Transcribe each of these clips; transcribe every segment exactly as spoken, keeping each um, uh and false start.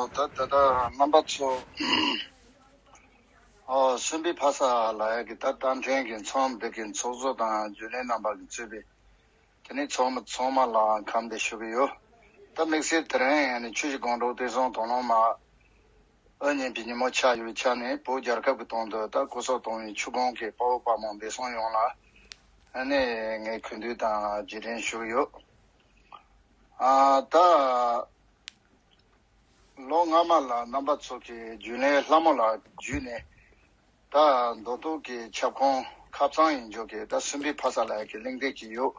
ད་ད་ལྟ་རྣམ་པ་ཚོ། ཨོ་སུམ་པའི་ཕ་ས་ལ་ཡ་གི་ད་རྟ་མགྲིན་གྱི་ཚོགས་འདི་གི་ཚོགས་གཙོ་དང་རྒྱུན་ལས་རྣམ་པ་གིས་གཙོས་པའི་དེ་ནས་ཚོགས་མི་ཚང་མ་ལ་ཁམས་བདེ་ཞུ་གི་ཡོད། ད་དམིགས་བསལ་དེ་རིང་ཡང་ནི་ཆུ་བཞི་སྒང་དྲུག་བསྟན་སྲུང་དང་བླངས་མ་དབུ་བརྙེས་པའི་ཉིན་མོ་ཆགས་ཡོད་པའི་ཆ་ནས་བོད་རྒྱལ་ཁབ་ཀྱི་དོན་དུ་ད་སྐུ་སྲོག་གཏོང་བའི་ཆུ་སྒང་གི་དཔའ་བོ་དཔའ་མོ་བདེ་སྲུང་ཡོངས་ལ་ཨ་ནི་ངས་གུས་འདུད་དང་རྗེས་དྲན་ཞུ་གི་ཡོད། ཨ་ད། ལོ་སྔ་མ་ལ་རྣམ་པ་ཚོ་གི་རྒྱུན་ལས་ལྷ་མོ་ལགས་བརྒྱུད་ནས་ད་མདོ་སྟོད་ཀྱི་ཁྱབ་ཁོངས་ཁ་ཚང་ཡིན་རྒྱུ་གི་ད་སུམ་པའི་ཕ་ས་ལ་ཡ་གི་གླེང་སྟེགས་ཅིག་ཡོད།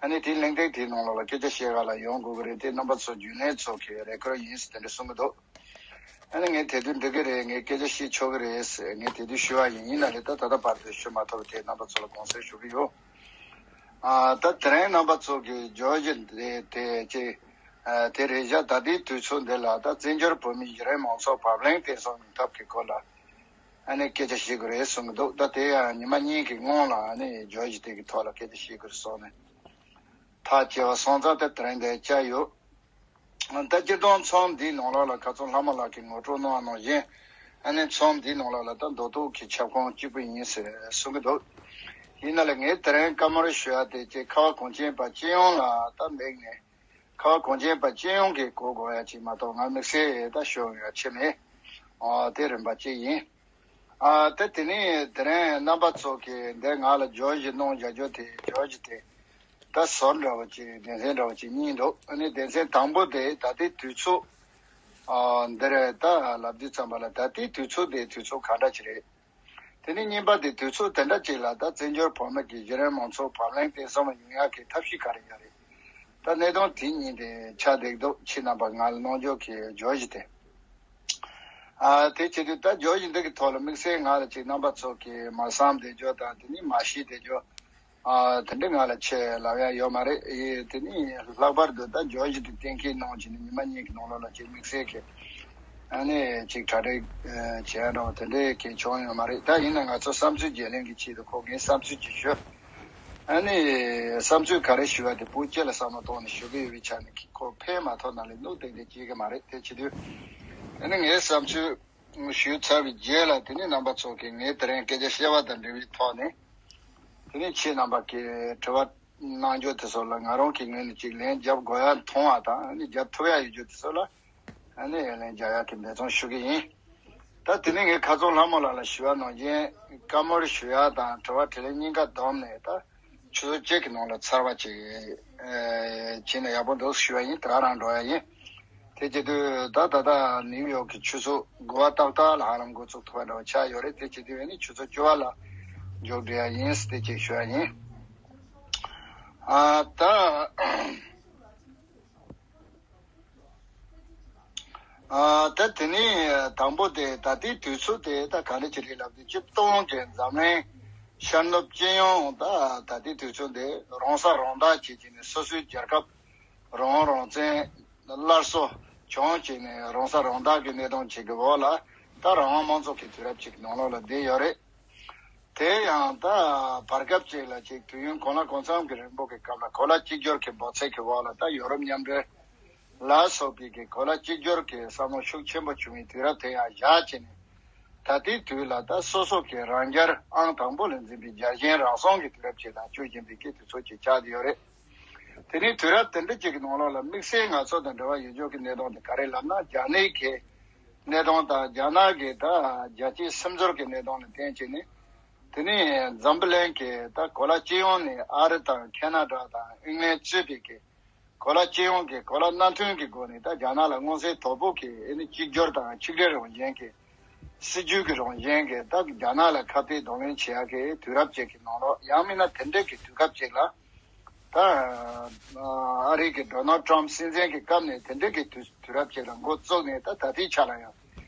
ཨ་ནི་དེའི་གླེང་སྟེགས་དེའི་ནང་ལོགས་ལ་སྐད་ཆ་བཤད་ག་ལ་ཡོང་དགོས་ཀྱི་རེད་དེ་རྣམ་པ་ཚོ་རྒྱུན་ལས་ཚོ་གི་རེ་སྐུལ་ཡིན་ཟེར་དེ་འདྲ་གསུང་གི་འདུག་ཨ་ནི་ངས་དེ་དུས་འགྲིག་གི་རེད། ངས་སྐད་ཆ་བཤད་ཆོག་གི་རེད་ཟེར་ངས་དེ་དུས་ཞུ་བ་ཡིན། ཡིན་ན་ལས་ད་ད་ལྟ་བར་དུ་ཞུ་མ་ཐུབ་པ་དེ་རྣམ་པ་ཚོ་ལ་དགོངས་སེལ་ཞུ་གི་ཡོད། ཨ་ད་དེ་རིང་རྣམ་པ་ཚོ་གི་བརྗོད་གཞི་འདི་དེ་ཅིག་ཨ་དེ་རེད་བཞག་ད་ལྟའི་དུས་ཚོད་འདི་ལ་ད་བཙན་བྱོལ་བོད་མིའི་གཞི་རིམ་མང་ཚོགས་བབ་བརླིང་བརྟན་སྲུང་ཡོང་ཐབས་ཀྱི་སྐོར་ལ་ཨ་ནི་སྐད་ཆ་བཤད་དགོས་རེད་གསུང་གི་འདུག་ད་དེ་ཡང་ཉི་མ་གཉིས་ཀྱི་སྔོན་ལ་ཨ་ནི་བརྗོད་གཞི་དེ་གི་ཐོག་ལ་སྐད་ཆ་བཤད་དགོས་རེད་གསུངས་ནས་ཐག་བཅད་པ་སོང་ཙང་ད་དེ་རིང་འདིར་བཅར་ཡོད། ད་སྤྱིར་བཏང་ཚོགས་འདིའི་ནང་ལོགས་ལ་ཁ་ཚོན་ལྷ་མོ་ལགས་ཀྱིས་ངོ་སྤྲོད་གནང་བ་ནང་བཞིན་ཨ་ནི་ཚོགས་འདིའི་ནང་ལོགས་ལ་ད་མདོ་སྟོད་ཀྱི་ཁྱབ་ཁོངས་གཅིག་པུ་ཡིན་ཟེར་གསུང་གི་འདུག་ཡིན་ན་ལས་ངས་དེ་རིང་བཀའ་མོལ་ཞུ་ཡ་དེ་ཅིག་ཁ་བ་གངས་ཅན་པ་སྤྱི་ཡོངས་ལ་ད་དམིགས་ནས་ཁ་བ་གངས་ཅན་པ་སྤྱི་ཡོངས་ཀྱིས་གོ་དགོས་ཡ་ཅིག་མ་གཏོགས་ང་དམིགས་བསལ་ད་ཞུ་ཡ་ཆེ་མེད། ཨོ་དེ་རིམ་པ་གཅིག་ཡིན། ཨ་ད་དེ་ནས་དེ་རིང་རྣམ་པ་ཚོ་གིས་འདི་ང་ལ་བརྗོད་གཞི་གནང་བཞག་རྒྱུ་དེ་བརྗོད་གཞི་དེ་ད་ཟུར་འདྲ་བོ་ཅིག་སྡེ་ཚན་འདྲ་བོ་ཅིག་གཉིས་འདུག་ཨ་ནི་སྡེ་ཚན་དང་པོ་དེ་ད་ལྟའི་དུས་ཚོད་ཨ་འདི་རེད། ད་ལབ་དུས་ཙམ་པ་ལ་ད་ལྟའི་དུས་ཚོད་དེ་དུས་ཚོད་ག་འདྲ་ཅིག་རེད། དེ་ནས་གཉིས་པ་དེ་དུས་ཚོད་དེ་འདྲ་ཅིག་ལ་ད་བཙན་བྱོལ་བོད་མི་གི་གཞི་རིམ་མང་ཚོགས་བབ་བརླིང་བརྟན་སྲུང་ཡོང་ཡག་གི་ཐབས་ཤེས་ག་རེ་ཡོད་རེད། ད་གནད་དོན་དེ་གཉིས་དེ་ཆགས་བསྡད་འདུག་ཁྱེད་རྣམ་པ་ང་ལ་གནང་རྒྱུ་གི་བརྗོད་གཞི་དེ། ཨ་དེ་བྱེད་དུས་ད་བརྗོད་གཞི་འདི་གི་ཐོག་ལ་དམིགས་བསལ་ང་ལ་ཅིག་རྣམ་པ་ཚོ་གིས་མ་བསམ་བསྡད་རྒྱུ་དང་དེ་ནས་མ་ཤེས་བསྡད་རྒྱུ་ཨ་དེ་འདྲ་ང་ལ་ཆེ་ལབ་ཡ་ཡོད་མ་རེད། ཨེ་དེ་ནས་ལྷག་པར་དུ་ད་བརྗོད་གཞི་དེ་གཏན་འཁེལ་གནང་བྱས་ནས་ཉི་མ་གཉིས་ཀྱི་ནང་ལོགས་ལ་ཅིག་དམིགས་བསལ་གྱི་ཨ་ནི་ཅིག་གྲ་སྒྲིག་ཨ་བྱེད་ཡ་འདྲ་བོ་དེ་འདྲའི་གི་བྱུང་ཡོད་མ་རེད། ད་ཡིན་ན་ང་ཚོ་བསམ་ཚུལ་བརྗེ་ལེན་གྱི་ཆེད་དུ་ཁོ་ངའི་བསམ་ཚུལ་ཅིག་ཞུ། ཨ་ནི་བསམ་ཚུལ་ག་རེ་ཞུ་བ་དེ་བོད་སྤྱི་ལ་བསམ་བློ་གཏོང་ནས་ཞུ་གི་ཡོད་པའི་ཆ་ནས་ཁོ་ཕན་མ་ཐོགས་ན་ལས་སྣུག་ཏན་ཏན་སྐྱེ་གི་མ་རེད། དེ་བྱེད་དུས་ཨ་ནི་ངའི་བསམ་ཚུལ་ཞུས་ཚར་བའི་རྗེས་ལ་དེ་ནས་རྣམ་པ་ཚོ་གིས་ངའི་དེ་རིང་སྐད་ཆ་བཤད་པ་དང་འབྲེལ་བའི་ཐོག་ནས་དེ་ནས་ཁྱེད་རྣམ་པ་གིས་དྲི་བ་གནང་རྒྱུ་དེ་ཚོ་ལ་ང་རང་གི་ངོས་ནས་ཅིག་ལན་རྒྱབ་དགོས་ཡ་མཐོང་བ་དང་ཨ་ནི་རྒྱབ་ཐུབ་ཡ་ཡོད་རྒྱུ་དེ་ཚོ་ལ་ཨ་ནི་ལན་རྒྱག་ཡ་གི་འབད་བརྩོན་ཞུ་གི་ཡིན། ད་དེ་ནས་ངས་ཁ་རྩང་ལྷ་མོ་ལགས་ལ་ཞུ་བ་ནང་བཞིན་བཀའ་མོལ་ཞུ་ཡ་དང་དྲི་བ་དྲིས་ལན་གཉིས་ཀ་བསྡོམས་ནས་ད་ཆུ་ཚོད་གཅིག་གི་ནང་ལ་ཚར་བ་ཅིག་ཨེ་བྱས་ན་ཡག་པོ་འདུག་ཞུ་བ་ཡིན། དེ་ག་རང་འགྲོ་ཡ་ཡིན། དེ་བྱེད་དུས་ད་ད་ལྟ་ནིའུ་ཡོག་གི་ཆུ་ཚོད་དགུ་པ་ཏག་ཏག་ལ་ཧ་ལམ་འགོ་ཚུགས་ཐུབ་པ་འདྲ་བོ་ཆགས་ཡོད་རེད། དེ་བྱེད་དུས་ཨ་ནི་ཆུ་ཚོད་བཅུ་པ་ལ་མཇུག་སྒྲིལ་ཡ་ཡིན་ཟེར་དེ་ཅིག་ཞུ་ཡ་ཡིན། ཨ་ད། ཨ་ད་དེ་ནས་དང་པོ་དེ་ད་ལྟའི་དུས་ཚོད་དེ་ད་ག་འདྲ་ཅིག་རེད་ལབ་དུས་སྤྱིར་བཏང་གི་འཛམ་གླིང་ཤར་ནུབ་སྤྱི་ཡོངས་ད་ད་ལྟའི་དུས་ཚོད་འདི་རང་ས་རང་བདག་བྱེད་ཀྱི་ནས་སོ་སོའི་རྒྱལ་ཁབ་རང་དབང་རང་བཙན་སླར་གསོ་བྱུང་བྱས་ནས་རང་ས་རང་བདག་གི་གནད་དོན་ཅིག་གི་འོག་ལ་ད་རང་དབང་དམངས་གཙོ་གི་དུས་རབས་ཅིག་གི་ནང་ལོགས་ལ་བསྡད་ཡོད་རེད། དེ་ཡང་ད་བར་སྐབས་ཅིག་ལ་ཅིག་དུས་ཡུན་གོང་ལ་གོང་ཚང་གི་རིང་པོ་གི་སྐབས་ལ་གོ་ལ་གཅིག་གྱུར་གྱི་འབོད་ཚིག་གི་འོག་ལ་ད་ཡོ་རོབ་མཉམ་འབྲེལ་ལ་སོགས་པའི་གི་གོ་ལ་གཅིག་གྱུར་གྱི་བསམ་བློ་ཤུགས་ཆེན་པོ་བྱུང་བའི་དུས་རབས་དེ་ཡང་བཞག་བྱས་ནས་ད་ལྟའི་དུས་ལ་ད་སོ་སོ་གི་རང་རྒྱལ་ཨང་དང་པོ་ལ་འཛིན་པའི་རྒྱལ་ཞེན་རང་སྲུང་གི་དུས་རབས་ཅིག་ལ་བསྐྱོད་བཞིན་པའི་གི་དུས་ཚོད་ཅིག་ཆགས་བསྡད་ཡོད་རེད། དེ་ནས་དུས་རབས་དེ་འདྲ་ཅིག་གི་ནང་ལོགས་ལ་དམིགས་བསལ་ང་ཚོ་དང་འབྲེལ་བ་ཡོད་ཆོག་གི་གནད་དོན་དེ་ག་རེ་ལབ་ན་རྒྱ་ནག་གི་གནད་དོན་དང་རྒྱ་ནག་གི་ད་རྒྱལ་སྤྱིའི་སིམ་འཛུལ་གྱི་གནད་དོན་ལ་བརྟེན་བྱས་ནས། དེ་ནས་འཛམ་བུ་གླིང་གི་ད་གོ་ལ་སྤྱི་ཡོངས་ནས་ཨ་རི་དང་ཁེ་ན་ཌ་དང་ཨིང་ལན་གཙོས་པའི་གི་གོ་ལ་སྤྱི་ཡོངས་ཀྱི་གོ་ལ་མནའ་མཐུན་གྱི་སྒོ་ནས་ད་རྒྱ་ནག་ལ་མངོན་གསལ་དོད་པོ་གི་ཨེ་ནི་གཅིག་གྱུར་དང་ཆིག་སྒྲིལ་རང་བཞིན་གྱི་སྲིད་ཇུས་ཀྱི་རང་བཞིན་གྱི་ད་རྒྱ་ནག་ལ་ཁ་གཏད་གདོང་ལེན་བྱེད་ཡག་གི་དུས་རབས་ཅིག་གི་ནང་ལོགས་ཡང་མིན་ན་དེ་འདྲ་གི་དུས་སྐབས་ཅིག་ལ་ད་ཨ་རི་གི་ཌོ་ནལ་ཊམ་སྲིད་འཛིན་གྱི་སྐབས་ནས་དེ་འདྲ་གི་དུས་དུས་རབས་ཅིག་ལ་འགོ་བཙུགས་ནས་ད་ད་ལྟའི་ཆ་ལ་ཡང་།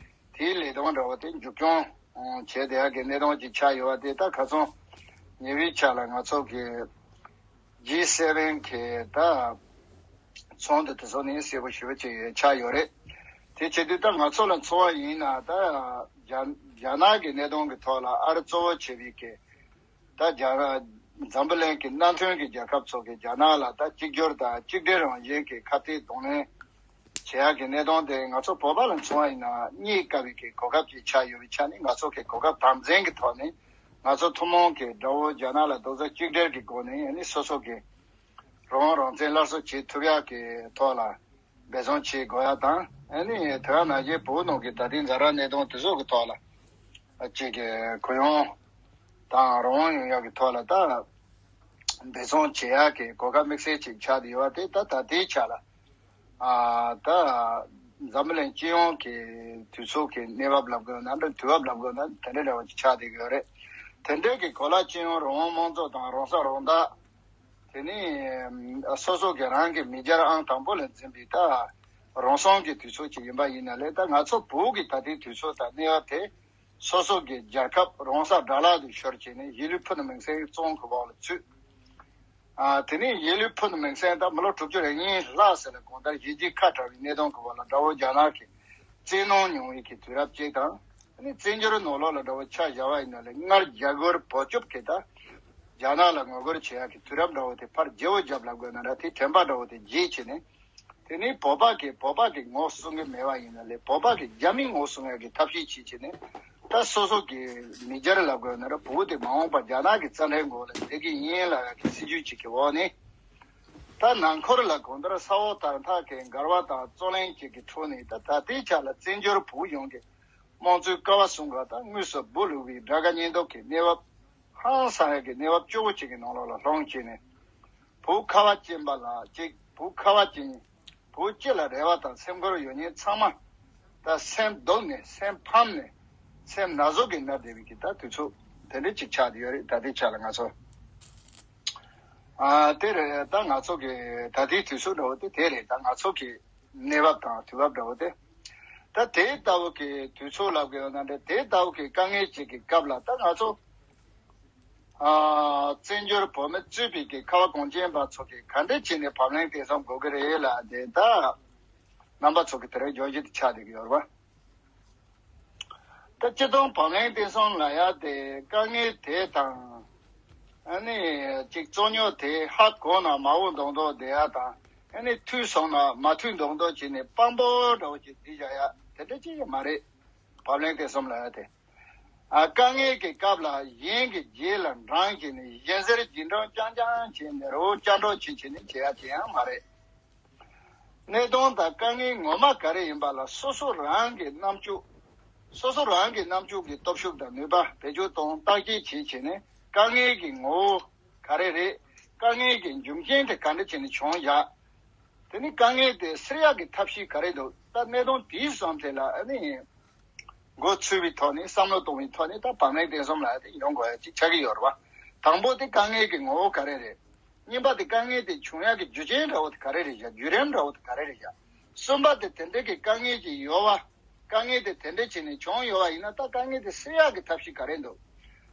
དེའི་ལས་དོན་འདྲ་བོ་དེ་མཇུག་སྐྱོང་བྱས་བསྡད་ཡག་གི་གནད་དོན་ཅིག་ཆགས་ཡོད་པ་དེ་ད་ཁ་སང་ཉེ་བའི་ཆར་ལ་ང་ཚོ་གི་ཇི་སེ་བེན་གི་ད་ཚོགས་འདུ་དེ་ཚོ་ནས་གསལ་པོ་ཞེ་པོ་ཅིག་ཆགས་ཡོད་རེད། དེ་བྱེད་དུས་ད་ང་ཚོ་ལ་མཚོན་པ་ཡིན་ན་ད་རྒྱ་རྒྱ་ནག་གི་གནད་དོན་གི་ཐོག་ལ་ཨ་རི་གཙོ་བོ་བྱེད་པའི་གི་ད་རྒྱ་འཛམ་བུ་གླིང་གི་མནའ་མཐུན་གྱི་རྒྱལ་ཁབ་ཚོ་གིས་རྒྱ་ནག་ལ་ད་གཅིག་གྱུར་དང་གཅིག་སྒྲིལ་རང་བཞིན་གྱི་ཁ་གཏད་གདོང་ལེན་ བྱེད་ཡག་གི་གནད་དོན་དེ་ང་ཚོ་བོད་པ་ལ་མཚོན་པ་ཡིན་ན་རྙེད་དཀའ་བའི་གི་གོ་སྐབས་ཅིག་ཆགས་ཡོད་པའི་ཆ་ནས། ང་ཚོ་གི་གོ་སྐབས་དམ་འཛིན་གྱི་ཐོག་ནས་ང་ཚོ་ཐུན་མོང་གི་དགྲ་བོ་རྒྱ་ནག་ལ་རྡོག་རྩ་གཅིག་སྒྲིལ་གྱི་སྒོ་ནས། ཨ་ནི་སོ་སོ་གི་རང་དབང་རང་བཙན་སླར་གསོ་བྱེད་ཐུབ་ཡག་གི་ཐོག་ལ་འབད་བརྩོན་བྱེད་དགོས་ཡག་དང་། ཨ་ནི་དེ་ག་ནང་བཞིན་བོད་ནང་གི་ད་ལྟའི་ཛ་དྲག་གནད་དོན་དེ་ཚོ་གི་ཐོག་ལ་ཅིག་གི་གུ་ཡངས་དང་རང་དབང་ཡོང་ཡག་གི་ཐོག་ལ་ད་འབད་བརྩོན་བྱེད་ཡག་གི་གོ་སྐབས་དམིགས་བསལ་ཅིག་ཆགས་བསྡད་ཡོད་པ་དེ། ད་ད་ལྟའི་ཆ་ལ། ཨ་ད་འཛམ་བུ་གླིང་སྤྱི་ཡོངས་ཀྱི་དུས་ཚོད་ཀྱི་གནས་བབ་ལབ་དགོས་ན་འདྲ། དུས་བབ་ལབ་དགོས་ན་དེ་འདྲ་འདྲ་བོ་ཅིག་ཆགས་བསྡད་ཀྱི་ཡོད་རེད། དེ་འདྲའི་གི་གོ་ལ་སྤྱི་ཡོངས་རང་དབང་དམངས་གཙོ་དང་རང་ས་རང་བདག་དེ་ནི་སོ་སོ་གི་རང་གི་མི་སྒེར་ཨང་དང་པོ་ལ་འཛིན་པའི་ད་རང་སྲུང་གི་དུས་ཚོད་ཅིག་ཡིན་པ་ཡིན་ན་ལས། ད་ང་ཚོ་བོད་ཀྱི་ད་ལྟའི་དུས་ཚོད་དང་གནས་བབ་དེ་སོ་སོ་གི་རྒྱལ་ཁབ་རང་ས་དགྲ་ལག་ཏུ་ཤོར་བྱས་ནས་གཞིས་ལུས་ཕུ་ནུ་མིང་སྲིང་གཙང་གི་འོག་ལ་ཚུད། ཨ་དེ་ནས་གཞིས་ལུས་ཕུ་ནུ་མིང་སྲིང་ད་མི་ལོ་དྲུག་ཅུ་རེ་གཉིས་ལྷག་ཟེར་ལ་གང་ལྟར་གཞིས་བྱེས་ཁ་བྲལ་བའི་གནད་དོན་གྱི་འོག་ལ་དགྲ་བོ་རྒྱ་ནག་གིས་བཙན་གནོན་མྱོང་བའི་གི་དུས་རབས་ཅིག་དང་། ཨ་ནི་བཙན་བྱོལ་ནང་ལོགས་ལ་དགྲ་བོ་ཆ་བཞག་པ་ཡིན་ན་ལས། སྔར་རྒྱ་སྒོར་བོད་སྐྱོབ་ཀྱི་ད་རྒྱ་ནག་ལ་ངོ་རྒོལ་བྱེད་ཡག་གི་དུས་རབས་འདྲ་བོ་དེ་ཕར་བརྗེ་བོ་བརྒྱབ་ལབ་དགོས་ན་འདྲ། དེ་དྲན་པ་འདྲ་བོ་དེ་བརྗེད་བྱས་ནས། དེ་ནས་བོད་པ་གིས་བོད་པ་གི་ངོ་སྲུང་གི་མེད་པ་ཡིན་ན་ལས། བོད་པ་གིས་རྒྱ་མིའི་ངོ་སྲུང་ཡག་གི་ཐབས་ཤེས་བྱེད་བྱས་ནས། ད་སོ་སོ་གི་མི་སྒེར་ལབ་དགོས་ན་འདྲ། བོད་དེ་མ་འོངས་པར་རྒྱ་ནག་གི་རྩ་ཁྲིམས་འོག་ལ་བསྡད་ཀྱི་ཡིན་ལབ་ཡག་གི་སྲིད་ཇུས་ཅིག་གི་འོག་ནས། ད་ནང་ཁུལ་ལ་གང་ལྟར་ས་འོག་དར་ཐག་གི་འགལ་བ་དང་རྩོད་གླེང་བཅས་ཀྱི་ཁྲོད་ནས། ད་ད་ལྟའི་ཆ་ལ་བཙན་བྱོལ་བོད་གཞུང་གི་དམངས་གཙོའི་ཀ་བ་གསུམ་ཀ་ད་དངོས་སུ་སྦུ་ལུག་པའི་དགྲ་དགའ་གཉེན་སྟོབས་ཀྱི་གནས་བབ་ཧང་སང་ཡག་གི་གནས་བབ་སྐྱོ་བོ་ཅིག་གི་ནང་ལོགས་ལ་ལྷུང་བྱས་ནས། བོད་ཁ་བ་ཅན་པ་ལ་གཅིག་བོད་ཁ་བ་ཅན། བོད་སྤྱི་ལ་རེ་བ་དང་སེམས་ཁུར་ཡོད་མཁན་ཚང་མ་ད་སེམས་སྡུག་ནས། སེམས་ཕམ་ནས། སེམས་ན་ཟུག་གིས་མནར་བསྡད་པའི་གི་ད་དུས་ཚོད་དེ་འདྲ་ཅིག་ཆགས་བསྡད་ཡོད་རེད། ད་ལྟའི་ཆ་ལ་ང་ཚོ། ཨ་དེ་རེད། ད་ང་ཚོ་གི་ད་ལྟའི་དུས་ཚོད་འདྲ་བོ་དེ་དེ་རེད། ད་ང་ཚོ་གི་གནས་བབ་དང་དུས་བབ་འདྲ་བོ་དེ། ད་དེ་ལྟ་བུ་གི་དུས་ཚོད་ལབ་དགོས་ན་འདྲ། དེ་ལྟ་བུ་གི་དཀའ་ངལ་ཅིག་གི་སྐབས་ལ་ད་ང་ཚོ། ཨ་བཙན་བྱོལ་བོད་མི་གཙོས་པའི་གི་ཁ་བ་གངས་ཅན་པ་ཚོ་གིས་ག་འདྲ་བྱས་ནས་བབ་བརླིང་བརྟན་གསུམ་དགོས་ཀྱི་རེད་ལབ་དེ། ད་རྣམ་པ་ཚོ་གི་དེ་རིང་བརྗོད་གཞི་དེ་ཆགས་བསྡད་ཀྱི་ཡོད་རེད་པ། ད་སྤྱིར་བཏང་བབ་བརླིང་བརྟན་གསུམ་ལབ་ཡག་དེ་དཀའ་ངལ་དེ་དང་། ཨ་ནི་ཅིག་རྩོད་རྙོག་དེ་ཧ་གོ་ན་མ་གོ་མདོག་མདོག་བསྡད་ཡག་དང་། ཨ་ནི་ཐོས་སོང་ན་མ་ཐོས་མདོག་མདོག་བྱས་ནས་དཔང་པོ་འདྲ་བོ་ཅིག་བསྡད་བཞག་ཡག་དེ་འདྲ་ཅིག་ཡང་མ་རེད། བབ་བརླིང་བརྟན་གསུམ་ལབ་ཡག་དེ། ཨ་དཀའ་ངལ་གྱི་སྐབས་ལ་གཞན་གྱི་རྗེས་ལ་འབྲང་བྱས་ནས། གཞན་སེར་གྱི་འབྲང་རྐྱང་རྐྱང་བྱས་ནས། རོགས་སྐྱབས་འགྲོ་བྱེད་བྱས་ནས་བྱེད་ཡག་ཅིག་ཡང་མ་རེད། གནད་དོན་དང་དཀའ་ངལ་ངོ་མ་ག་རེ་ཡིན་པ་ལ་སོ་སོ་རང་གི་རྣམ་དཔྱོད། སོ་སོ་རང་གི་རྣམ་དཔྱོད་ཀྱི་སྟོབས་ཤུགས་དང་ནུས་པ་བེད་སྤྱོད་གཏོང་བརྟག་དཔྱད་བྱེད་བྱས་ནས། དཀའ་ངལ་གྱི་ངོ་བོ་ག་རེ་རེད། དཀའ་ངལ་གྱི་འབྱུང་རྐྱེན་དེ་ག་འདྲ་བྱས་ནས་བྱུང་ཡག་དེ་ནི་དཀའ་ངལ་དེ་སེལ་ཡག་གི་ཐབས་ཤེས་ག་རེ་འདུག་ད་གནད་དོན་དེའི་བསམ་ཚུལ་ལ་ཨ་ནི་མགོ་ཚོས་པའི་ཐོག་ནས། བསམ་བློ་གཏོང་བའི་ཐོག་ནས། ད་བབ་བརླིང་བརྟན་གསུམ་ལབ་ཡག་དེ་ཡོང་དགོས་ཡག་ཅིག་ཆགས་ཀྱི་ཡོད་རེད་པ། དང་པོ་དེ་དཀའ་ངལ་གྱི་ངོ་བོ་ག་རེ་རེད། གཉིས་པ་དེ་དཀའ་ངལ་དེ་བྱུང་ཡག་གི་རྒྱུ་རྐྱེན་འདྲ་བོ་དེ་ག་རེ་རེད་བཞག་བརྒྱུད་རིམ་འདྲ་བོ་དེ་ག་རེ་རེད་བཞག་གསུམ་པ་དེ་དེ་འདྲ་གི་དཀའ་ངལ་ཅིག་ཡོད་པ། དཀའ་ངལ་དེ་དེ་འདྲ་བྱས་ནས་བྱུང་ཡོད་པ་ཡིན་ན། ད་དཀའ་ངལ་དེ་སེལ་ཡག་གི་ཐབས་ཤེས་ག་རེ་འདུག་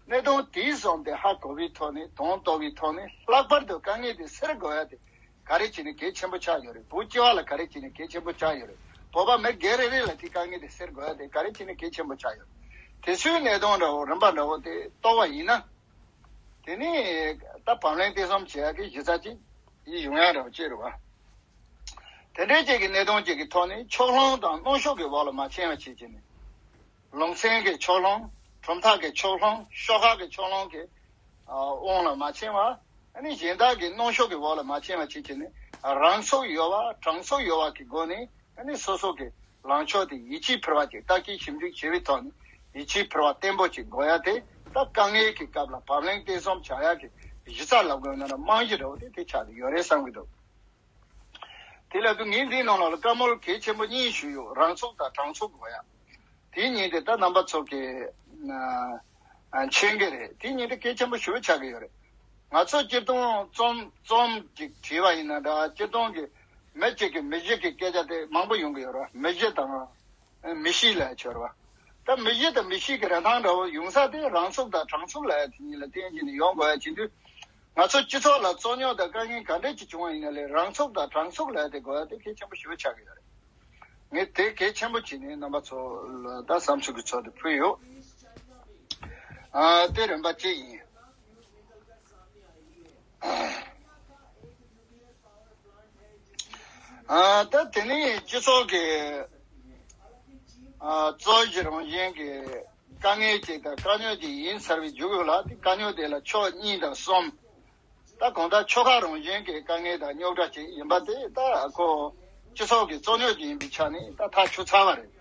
གནད་དོན་དེའི་བཟོ་འདྲ་ཧ་གོ་བའི་ཐོག་ནས། དོན་རྟོགས་པའི་ཐོག་ནས། ལྷག་པར་དུ་དཀའ་ངལ་དེ་སེལ་དགོས་ཡག་དེ་ག་རེ་བྱས་ནས་གལ་ཆེན་པོ་ཆགས་ཡོད་རེད། བོད་སྤྱི་པ་ལ་ག་རེ་བྱས་ནས་གལ་ཆེན་པོ་ཆགས་ཡོད་རེད། བོད་པ་མི་སྒེར་རེ་རེ་ལ་དེ་དཀའ་ངལ་དེ་སེལ་དགོས་ཡག་དེ་ག་རེ་བྱས་ནས་གལ་ཆེན་པོ་ཆགས་ཡོད་རེད། དེ་ཚོའི་གནད་དོན་འདྲ་བོ་རིམ་པ་འདྲ་བོ་དེ་རྟོགས་པ་ཡིན་ན། དེ་ནས་ད་བབ་བརླིང་བརྟན་གསུམ་བྱེད་ཡག་གི་གཞི་རྩ་ཅིག་ཡིན་ཡོང་ཡག་འདྲ་བོ་ཅིག་རེད་པ། དེ་འདྲའི་ཅིག་གི་གནད་དོན་ཅིག་གི་ཐོག་ནས་ཕྱོགས་ལྷུང་དང་གནོན་ཤུགས་ཀྱི་འོག་ལ་མ་ཕྱིན་པ་བྱེད་བྱས་ནས། ལུང་ཚན་གྱི་ཕྱོགས་ལྷུང་། གྲུབ་མཐའ་གྱི་ཕྱོགས་ལྷུང་། ཤོག་ཁག་གི་ཕྱོགས་ལྷུང་གི་ཨ་དབང་ལ་མ་ཕྱིན་པ། ཨ་ནི་གཞན་དག་གི་གནོན་ཤུགས་ཀྱི་འོག་ལ་མ་ཕྱིན་པ་བྱེད་བྱས་ནས། རང་ཚུགས་ཡོད་པ། དྲང་ཚུགས་ཡོད་པ་གི་སྒོ་ནས། ཨ་ནི་སོ་སོ་གི་ལངས་ཕྱོགས་དེ་ཡིད་ཆེས་འཕེར་བ་ཅིག་བརྟག་དཔྱད་ཞིབ་འཇུག་བྱས་པའི་ཐོག་ནས་ཡིད་ཆེས་འཕེར་བ་བརྟན་པོ་ཅིག་དགོས་ཡག་དེ། ད་དཀའ་ངལ་གྱི་སྐབས་ལ་བབ་བརླིང་བརྟན་གསུམ་བྱ་ཡག་གི་གཞི་རྩ་ལབ་དགོས་ན་རྨང་གཞི་འདྲ་བོ་དེ་དེ་ཆགས་བསྡད་ཡོད་རེད་བསམ་གྱི་འདུག་དེ་ལ་དུ་ངས་འདིའི་ནང་ལོགས་ལ་བཀའ་མོལ་གལ་ཆེན་པོ་གཉིས་ཞུས་ཡོད། རང་ཚུགས་དང་དྲང་ཚུགས་དགོས་ཡག་དེ་གཉིས་དེ་ད་རྣམ་པ་ཚོ་གི་ཨ་མཁྱེན་གྱི་རེད། དེ་གཉིས་དེ་གལ་ཆེན་པོ་ཞེ་པོ་ཆགས་ཀྱི་ཡོད་རེད། ང་ཚོ་སྤྱིར་བཏང་རྩོམ་རྩོམ་ཅིག་བྲིས་པ་ཡིན་ན་འདྲ། སྤྱིར་བཏང་གི་མི་གཅིག་གི་མི་གཞི་གི་སྐད་ཆ་དེ་མང་པོ་ཡོང་གི་ཡོད་རེད། མི་གཞི་དང་མི་གཤིས་ལབ་ཡག་ཆགས་རེད་པ། ད་མི་གཞི་དང་མི་གཤིས་ཀྱི་རིན་ཐང་འདྲ་བོ་ཡོང་ས་དེ་རང་ཚུགས་དང་དྲང་ཚུགས་ལབ་ཡག་དེ་གཉིས་ལ་བརྟེན་བྱས་ནས་ཡོང་དགོས་ཡག་བྱེད་དུས། ང་ཚོ་སྤྱི་ཚོགས་ལ་རྩོད་རྙོག་དང་དཀའ་ངལ་ག་འདྲས་ཅིག་བྱུང་བ་ཡིན་ན་ལས། རང་ཚུགས་དང་དྲང་ཚུགས་ལབ་ཡག་དེ་དགོས་ཡག་དེ་གལ་ཆེན་པོ་ཞེ་པོ་ཆགས་ཀྱི་ཡོད་རེད། ངས་དེ་གལ་ཆེན་པོ་བྱས་ནས་རྣམ་པ་ཚོ་ལ་ད་བསམ་ཚུལ་གྱི་ཚུལ་དུ་ཕུལ་ཡོད། ཨ་དེ་རིམ་པ་གཅིག་ཡིན། ཨ་ད་དེ་ནི་སྤྱི་ཚོགས་ཀྱི་ཨ་རྩོད་གཞི་རང་བཞིན་གྱི་དཀའ་ངལ་ཅིག་དང་དཀའ་རྙོག་ཅིག་ཡིན་ཚར་བའི་མཇུག་ཡོད་ལ། དེ་དཀའ་རྙོག་དེ་ལ་ཕྱོགས་གཉིས་དང་གསུམ། ད་གང་ལྟར་ཆོལ་ཁ་རང་བཞིན་གྱི་དཀའ་ངལ་དང་རྙོག་དྲ་ཅིག་ཡིན་པ་དེ་ད་ཁོ་སྤྱི་ཚོགས་ཀྱི་རྩོད་རྙོག་ཅིག་ཡིན་པའི་ཆ་ནས་ད་ཐག་ཆོད་ཚར་བ་རེད།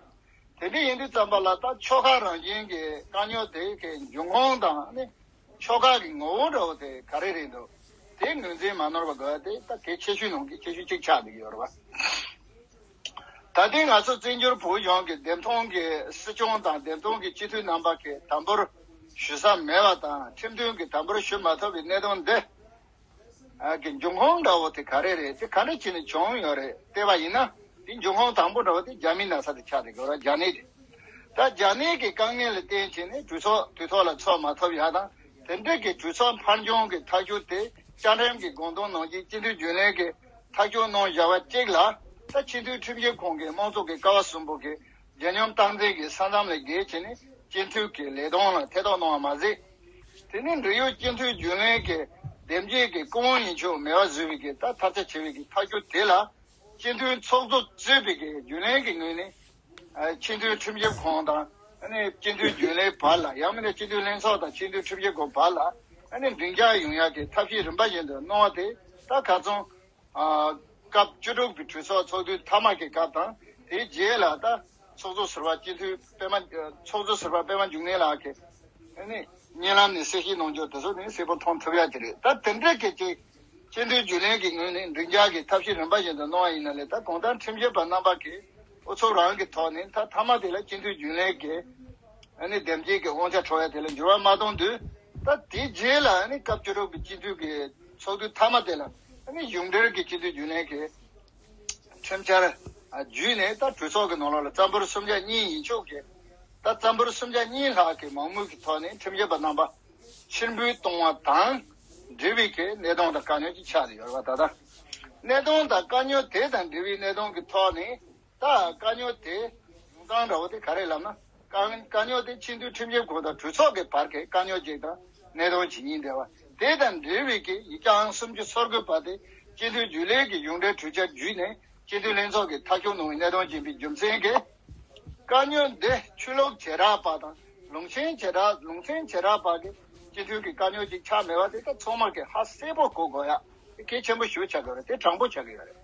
དེ་འདྲ་ཡིན་དུས་ཙམ་པ་ལ་ད་ཆོལ་ཁ་རང་བཞིན་གྱི་དཀའ་རྙོག་དེ་གའི་འབྱུང་ཁུངས་དང་ནི་ཆོལ་ཁ་གི་ངོ་བོ་འདྲ་བོ་དེ་ག་རེ་རེད་འདུག་དེ་ངོས་འཛིན་མ་ནོར་བ་དགོས་ཡ་དེ་ད་གལ་ཆེ་ཤོས་ནང་གི་ཆེ་ཤོས་གཅིག་ཆགས་བསྡད་ཀྱི་ཡོད་རེད་བ། ད་ལྟའི་ང་ཚོ་བཙན་བྱོལ་བོད་གཞུང་གི་འདེམས་ཐོན་གྱི་སྲིད་སྐྱོང་དང་འདེམས་ཐོན་གྱི་སྤྱི་འཐུས་རྣམ་པ་གིས་དམ་འབུལ་ཞུ་ས་མེད་པ་དང་ཁྲིམས་མཐུན་གྱི་དམ་འབུལ་ཞུ་མ་ཐུབ་པའི་གནད་དོན་འདི། ཨ་གི་འབྱུང་ཁུངས་འདྲ་བོ་དེ་ག་རེ་རེད། དེ་ག་འདྲ་བྱས་ནས་བྱུང་ཡོད་རེད་བལྟས་པ་ཡིན་ན། དེ་འབྱུང་ཁུངས་དང་པོ་འདྲ་བོ་དེ་རྒྱ་མི་ན་ཚ་དེ་ཆགས་དེ་གོ་ར་རྒྱ་ནད་དེ། ད་རྒྱ་ནད་ཀྱི་དཀའ་ངལ་ལ་བརྟེན་བྱས་ནས་གྲོས་ཚོགས་དུས་ཐོག་ལ་ཚོགས་མ་ཐུབ་ཡ་དང་། དེ་འདྲ་གི་གྲོས་ཚོགས་ཕར་འགྱངས་ཀྱི་ཐག་གཅོད་དེ་བཅའ་ཁྲིམས་ཀྱི་དགོངས་དོན་ནང་བཞིན་སྤྱི་འཐུས་རྒྱུན་ལས་ཀྱི་ཐག་གཅོད་གནང་བཞག་པ་གཅིག་ལ། ད་སྤྱི་འཐུས་ཁྲིམས་ཞིབ་ཁང་གི་དམངས་གཙོ་གི་ཀ་བ་གསུམ་པོ་གི་རྒྱལ་ཡོངས་སྟངས་འཛིན་གྱི་ས་མཚམས་ལས་བརྒལ་བྱས་ནས་སྤྱི་འཐུས་ཀྱི་ལས་དོན་ལ་ཐེ་གཏོགས་གནང་བ་མ་ཟད། དེ་ནས་འབྲེལ་ཡོད་སྤྱི་འཐུས་རྒྱུན་ལས་ཀྱི་དེབ་སྐྱེལ་གྱི་སྐུ་དབང་ཡིན་ཆོག་མེད་པ་བཟོས་པའི་གི་ད་ཐབས་ཆ་བྱས་པའི་གི་ཐག་གཅོད་དེ་ལ། སྤྱི་འཐུས་ཚོགས་གཙོ་གཙོས་པའི་གི་རྒྱུན་ལས་ཀྱི་ངོས་ནས་ཨ་སྤྱི་འཐུས་ཁྲིམས་ཞིབ་ཁང་དང་ཨ་ནི་སྤྱི་འཐུས་རྒྱུན་ལས་བར་ལ། ཡང་མིན་ན་སྤྱི་འཐུས་ལྷན་ཚོགས་དང་སྤྱི་འཐུས་ཁྲིམས་ཞིབ་ཁང་བར་ལ་ཨ་ནི་མགྲིན་བརྒྱངས་ཡོང་ཡག་གི་ཐབས་ཤེས་རིམ་པ་བཞིན་དུ་གནང་བ་དེ་ད་ཁ་སང་ཨ་སྐབས་བཅུ་དྲུག་པའི་གྲོས་ཚོགས་ཚོགས་དུས་མཐའ་མ་གི་སྐབས་དང་། དེའི་རྗེས་ལ་ད་ཚོགས་གཙོ་ཟུར་པ་སྤྱི་འཐུས་པད་མ། ཚོགས་གཙོ་ཟུར་པ་པད་མ་འབྱུང་གནས་ལགས་ཀྱིས་ཨ་ནི་བརྙན་ལམ་ནས་གསལ་བཤད་གནང་རྒྱུ་དེ་ཚོ་ནི་གསལ་པོ་མཐོང་ཐུབ་ཡ་དེ་རེད། ད་དེ་འདྲ་གི་ཅིག་སྤྱི་འཐུས་རྒྱུན་ལས་ཀྱི་ངོས་ནས་མགྲིན་བརྒྱངས་ཀྱི་ཐབས་ཤེས་རིམ་པ་བཞིན་དུ་གནང་བ་ཡིན་ན་ལས། ད་གང་ལྟར་ཁྲིམས་ཞིབ་པ་རྣམ་པ་གིས་ཨུ་ཚུགས་རང་གི་ཐོག་ནས་ད་མཐའ་མ་དེ་ལ་སྤྱི་འཐུས་རྒྱུན་ལས་ཀྱི་ཨ་ནི་དེབ་སྐྱེལ་གྱི་དབང་ཆ་འཕྲོག་ཡ་དེ་ལ་འགྱུར་བ་མ་གཏོང་དུས། ད་དེའི་རྗེས་ལ་ཨ་ནི་སྐབས་བཅུ་དྲུག་པའི་སྤྱི་འཐུས་ཀྱི་ཚོགས་དུས་མཐའ་མ་དེ་ལ་ཨ་ནི་གཞུང་འབྲེལ་གྱི་སྤྱི་འཐུས་རྒྱུན་ལས་ཀྱི་ཁྲིམས་འཆར་བརྒྱུད་ནས་ད་གྲོས་ཚོགས་ཀྱི་ནང་ལོགས་ལ་རྩ་འབོར་སུམ་ཆ་གཉིས་ཡིན་ཆོག་གི། ད་རྩ་འབོར་སུམ་ཆ་གཉིས་ལྷག་གི་མང་མོས་ཀྱི་ཐོག་ནས་ཁྲིམས་ཞིབ་པ་རྣམ་པ་ཕྱིར་འབུད་གཏོང་བ་དང་འབྲེལ་བའི་གི་གནད་དོན་དང་དཀའ་རྙོག་ཅིག་ཆགས་ཡོད་པ། ད་ལྟ་གནད་དོན་དང་དཀའ་རྙོག་དེ་དང་འབྲེལ་བའི་གནད་དོན་གྱི་ཐོག་ནས། ད་དཀའ་རྙོག་དེ་ཡོང་སྟངས་འདྲ་བོ་དེ་ག་རེ་ལབ་ན། དཀའ་དཀའ་རྙོག་དེ་སྤྱི་འཐུས་ཁྲིམས་ཞིབ་ཁང་དང་གྲོས་ཚོགས་ཀྱི་བར་གྱི་དཀའ་རྙོག་ཅིག་དང་གནད་དོན་ཅིག་ཡིན་བསྡད་པ། དེ་དང་འབྲེལ་བའི་གི་ཡིག་ཆ་ཨང་སུམ་ཅུ་སོ་དགུ་པ་དེ་སྤྱི་འཐུས་རྒྱུན་ལས་ཀྱི་གཞུང་འབྲེལ་གྲོས་འཆར་བརྒྱུད་ནས་སྤྱི་འཐུས་ལྷན་ཚོགས་ཀྱིས་ཐག་གཅོད་གནང་བའི་གནད་དོན་ཅིག་ཡིན་པའི་རྒྱུ་མཚན་གྱིས། དཀའ་རྙོག་འདི་ཆོས་ལུགས་བྱེ་བྲག་པ་དང་ལུང་ཆེན་བྱེ་བྲག་ལུང་ཚན་བྱེ་བྲག་པ་གི་སྤྱི་འཐུས་ཀྱི་དཀའ་རྙོག་ཅིག་ཆགས་མེད་པ་དེ་ད་ཚང་མ་གིས་ཧ་གསལ་པོ་གོ་དགོས་ཡ་དེ་གལ་ཆེན་པོ་ཞེ་པོ་ཆགས་ཀྱི་ཡོད་རེད། དེ་དྲང་པོ་ཆགས་ཀྱི་ཡོད་རེད།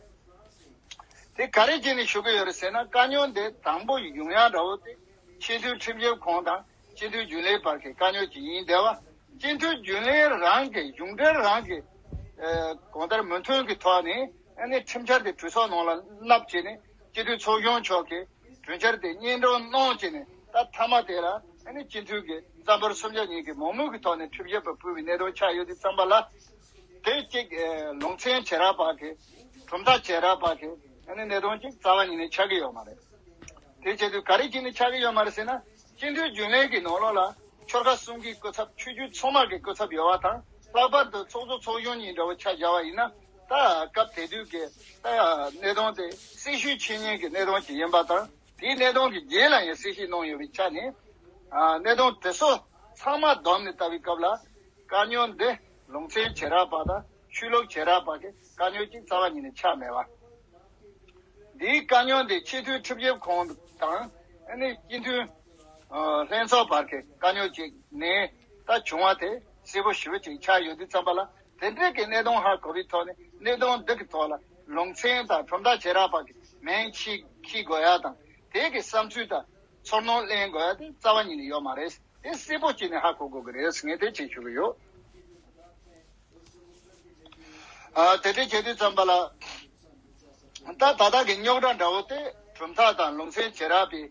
དེ་ག་རེ་བྱས་ནས་ཞུ་གི་ཡོད་རེད་ཟེར་ན། དཀའ་རྙོག་འདི་དང་པོ་ཡོང་ཡ་འདྲ་བོ་དེ་སྤྱི་འཐུས་ཁྲིམས་ཞིབ་ཁང་དང་སྤྱི་འཐུས་རྒྱུན་ལས་བར་གྱི་དཀའ་རྙོག་ཅིག་ཡིན་བསྡད་པ། སྤྱི་འཐུས་རྒྱུན་ལས་རང་གི་གཞུང་འབྲེལ་རང་གི་ཨ་གང་ལྟར་མོས་མཐུན་གྱི་ཐོག་ནས་ཨ་ནི་ཁྲིམས་འཆར་དེ་གྲོས་ཚོགས་ནང་ལ་མནབས་བྱས་ནས་སྤྱི་འཐུས་ཚོགས་གཞོན་མཆོག་གིས་གྲོས་འཆར་དེ་སྙན་སྒྲོན་གནང་བྱས་ནས། ད་མཐའ་མ་དེ་ལ་ཨ་ནི་སྤྱི་འཐུས་ཀྱི་རྩ་འབོར་སུམ་ཆ་གཉིས་ཀྱི་མང་མོས་ཀྱི་ཐོག་ནས་ཁྲིམས་ཞིབ་པ་ཕུད་པའི་གནད་དོན་ཆགས་ཡོད་དུས་ཙམ་པ་ལ། དེ་གཅིག་ཨེ་ལུང་ཚན་བྱེ་བྲག་པ་གི་གྲུབ་མཐའ་བྱེ་བྲག་པ་གི་ཨ་ནི་གནད་དོན་གཅིག་རྩ་བ་ཉིད་ནས་ཆགས་ཀྱི་ཡོད་མ་རེད། དེ་བྱེད་དུས་ག་རེ་བྱས་ནས་ཆགས་ཀྱི་ཡོད་མ་རེད་ཟེར་ན། སྤྱི་འཐུས་རྒྱུན་ལས་ཀྱི་ནང་ལོགས་ལ་ཆོལ་ཁ་གསུམ་གྱི་སྐུ་ཚབ་ཆོས་བརྒྱུད་ཚང་མ་གི་སྐུ་ཚབ་ཡོད་པ་དང་། ལྷག་པར་དུ་ཚོགས་གཙོ་ཚོགས་གཞོན་གཉིས་འདྲ་བོ་ཆ་བཞག་པ་ཡིན་ན། ད་སྐབས་དེ་དུས་ཀྱི་ད་གནད་དོན་དེ་སྲི་ཞུའི་འཆད་ཉན་གྱི་གནད་དོན་ཅིག་ཡིན་པ་དང་། དེའི་གནད་དོན་གྱི་རྗེས་ལ་ཡང་གསལ་བཤད་གནང་ཡོད་པའི་ཆ་ནས། ཨ་གནད་དོན་དེ་ཚོ་ཚང་མ་བསྡོམས་ནས་ལྟ་བའི་སྐབས་ལ། དཀའ་རྙོག་འདི་ལུང་ཚན་བྱེ་བྲག་པ་དང་ཆོས་ལུགས་བྱེ་བྲག་པ་གི་དཀའ་རྙོག་ཅིག་རྩ་བ་ཉིད་ནས་ཆགས་མེད་པ། འདིའི་དཀའ་རྙོག་འདི་སྤྱི་འཐུས་ཁྲིམས་ཞིབ་ཁང་དང་ཨ་ནི་སྤྱི་འཐུས་ཨ་ལྷན་ཚོགས་བར་གྱི་དཀའ་རྙོག་ཅིག་ནས་ད་བྱུང་བ་དེ་གསལ་པོ་ཞེ་པོ་ཅིག་ཆགས་ཡོད་དུས་ཙམ་པ་ལ། དེ་འདྲའི་གི་གནད་དོན་ཧ་གོ་བའི་ཐོག་ནས་གནད་དོན་འདི་གི་ཐོག་ལ་ལུང་ཚན་དང་གྲུབ་མཐའ་བྱེ་བྲག་པ་གི་མིང་ཕྱིས་འཁྱེར་དགོས་ཡ་དང་། དེ་གི་བསམ་ཚུལ་དང་ཚོར་སྣང་གླེང་དགོས་ཡ་དེ་རྩ་བ་ཉིད་ནས་ཡོད་མ་རེད། དེ་གསལ་པོ་བྱས་ནས་ཧ་གོ་དགོས་ཀྱི་རེད་ཟེར་ངས་དེ་ཅིག་ཞུ་གི་ཡོད། ཨ་དེ་འདྲ་བྱེད་དུས་ཙམ་པ་ལ། ད་ད་ལྟ་གི་རྙོག་དྲ་འདྲ་བོ་དེ་གྲུབ་མཐའ་དང་ལུང་ཚན་བྱེ་བྲག་པའི་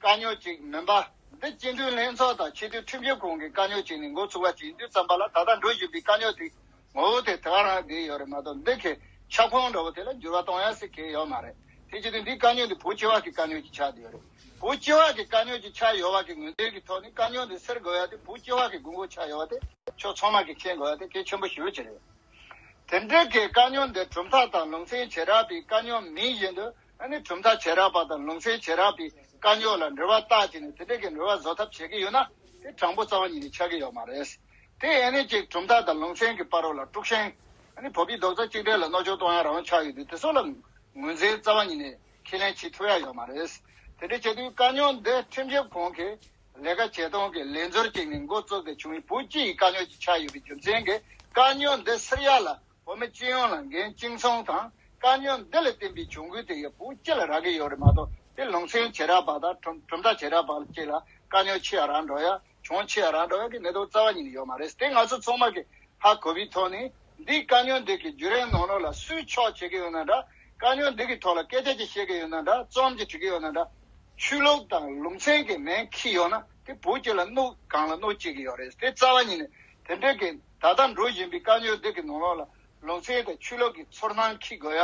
དཀའ་རྙོག་ཅིག་མིན་པ། འདི་སྤྱི་འཐུས་ལྷན་ཚོགས་དང་སྤྱི་འཐུས་ཁྲིམས་ཞིབ་ཁང་གི་དཀའ་རྙོག་ཅིག་ནས་འགོ་ཚུགས་པ་ཅིག་ཡིན་དུས་ཙམ་པ་ལ། ད་ལྟ་འགྲོ་བཞིན་པའི་དཀའ་རྙོག་དེ་ངོ་བོ་དེ་དེ་ག་རང་བསྡད་ཡོད་རེད་མ་གཏོགས། འདི་གི་ཁྱབ་ཁོངས་འདྲ་བོ་དེ་ལ་འགྱུར་བ་གཏོང་ཡ་ཟེར་མཁན་ཡོད་མ་རེད། དེ་བྱེད་དུས་འདིའི་དཀའ་རྙོག་འདི་བོད་སྤྱི་བ་གི་དཀའ་རྙོག་ཅིག་ཆགས་བསྡད་ཡོད་རེད། བོད་སྤྱི་བ་གི་དཀའ་རྙོག་ཅིག་ཆགས་ཡོད་པ་གི་ངོས་འཛིན་གྱི་ཐོག་ནས་དཀའ་རྙོག་འདི་སེལ་དགོས་ཡ་དེ་བོད་སྤྱི་བ་གི་དགོས་མཁོ་ཆགས་ཡོད་པ་དེ་ཕྱོགས་ཚང་མ་གིས་མཁྱེན་དགོས་ཡ་དེ་གལ་ཆེན་པོ་ཞེ་པོ་ཅིག་རེད། དེ་འདྲའི་གི་དཀའ་རྙོག་འདི་གྲུབ་མཐའ་དང་ལུང་ཚན་བྱེ་བྲག་པའི་དཀའ་རྙོག་མིན་བཞིན་དུ། ཨ་ནི་གྲུབ་མཐའ་བྱེ་བྲག་པ་དང་ལུང་ཚན་བྱེ་བྲག་པའི་དཀའ་རྙོག་ལ་འགྲེལ་པ་བཏགས་བྱས་ནས་དེ་འདྲའི་གི་འགྲེལ་པ་བཟོ་ཐབས་བྱེད་ཀྱི་ཡོད་ན། དེ་དྲང་པོ་རྩ་བ་ཉིད་ནས་ཆགས་ཀྱི་ཡོད་མ་རེད། དེ་ཨ་ནི་ཅིག་གྲུབ་མཐའ་དང་ལུང་ཚན་གྱི་བར་རོ་ལ་དཀྲུག་ཤིང་། ཨ་ནི་བོད་པའི་རྡོག་རྩ་གཅིག་སྒྲིལ་ལ་གནོད་སྐྱོན་གཏོང་ཡ་རང་ཆགས་ཡོད་དུས། དེ་ཚོ་ལ་ ངོས་འཛིན་རྩ་བ་ཉིད་ནས་ཁས་ལེན་བྱེད་ཐུབ་ཡ་ཡོད་མ་རེད། དེ་འདྲ་བྱེད་དུས་དཀའ་རྙོག་འདི་ཁྲིམས་ཞིབ་ཁང་གི་ལས་ཀ་བྱེད་སྟངས་ཀྱི་ལས་འཛོལ་ཅིག་ནས་འགོ་བཙུགས་ཏེ་བྱུང་བའི་བོད་སྤྱི་ཡི་དཀའ་རྙོག་ཅིག་ཆགས་ཡོད་པའི་རྒྱུ་མཚན་གྱིས་དཀའ་རྙོག་འདི་སེལ་ཡ་ལ་བོད་མི་སྤྱི་ཡོངས་ལ་འགན་གཅིག་མཚུངས་དང་། དཀའ་རྙོག་འདི་ལ་བརྟེན་པའི་གྱོང་གུད་དེ་ཡང་བོད་སྤྱི་ལ་རག་གི་ཡོད་རེད་མ་གཏོགས། དེ་ལུང་ཚན་བྱེ་བྲག་པ་དང་གྲུབ་གྲུབ་མཐའ་བྱེ་བྲག་པ་ཅིག་ལ་དཀའ་རྙོག་ཆེ་རུ་འགྲོ་ཡ། གྱོང་ཆེ་རུ་འགྲོ་ཡ་གི་གནས་སྟངས་རྩ་བ་ཉིད་ནས་ཡོད་མ་རེད། དེ་ང་ཚོ་ཚང་མ་གིས་ཧ་གོ་བའི་ཐོག་ནས། འདིའི་དཀའ་རྙོག་འདི་གི་བརྒྱུད་རིམ་ནང་ལོགས་ལ་སུས་ཕྱོགས་བྱེད་ཀྱི་ཡོད་ན་འདྲ། དཀའ་རྙོག་འདི་གི་ཐོག་ལ་སྐད་ཆ་ཅིག་བཤད་ཀྱི་ཡོད་ན་འདྲ། རྩོམ་ཅིག་འབྲི་གི་ཡོད་ན་འདྲ། ཆོས་ལུགས་དང་ལུང་ཚན་གྱི་མིང་འཁྱེར་ཡོད་ན། དེ་བོད་སྤྱི་ལ་གནོད་གང་ལ་གནོད་བྱེད་ཀྱི་ཡོད་རེད། དེ་རྩ་བ་ཉིད་ནས་དེ་འདྲའི་གི་ད་ལྟ་འགྲོ་བཞིན་པའི་དཀའ་རྙོག་འདི་གི་ནང་ལོགས་ལ་ལུང་ཚན་དང་ཆོས་ལུགས་ཀྱི་ཚོར་སྣང་འཁྱེར་དགོས་ཡ།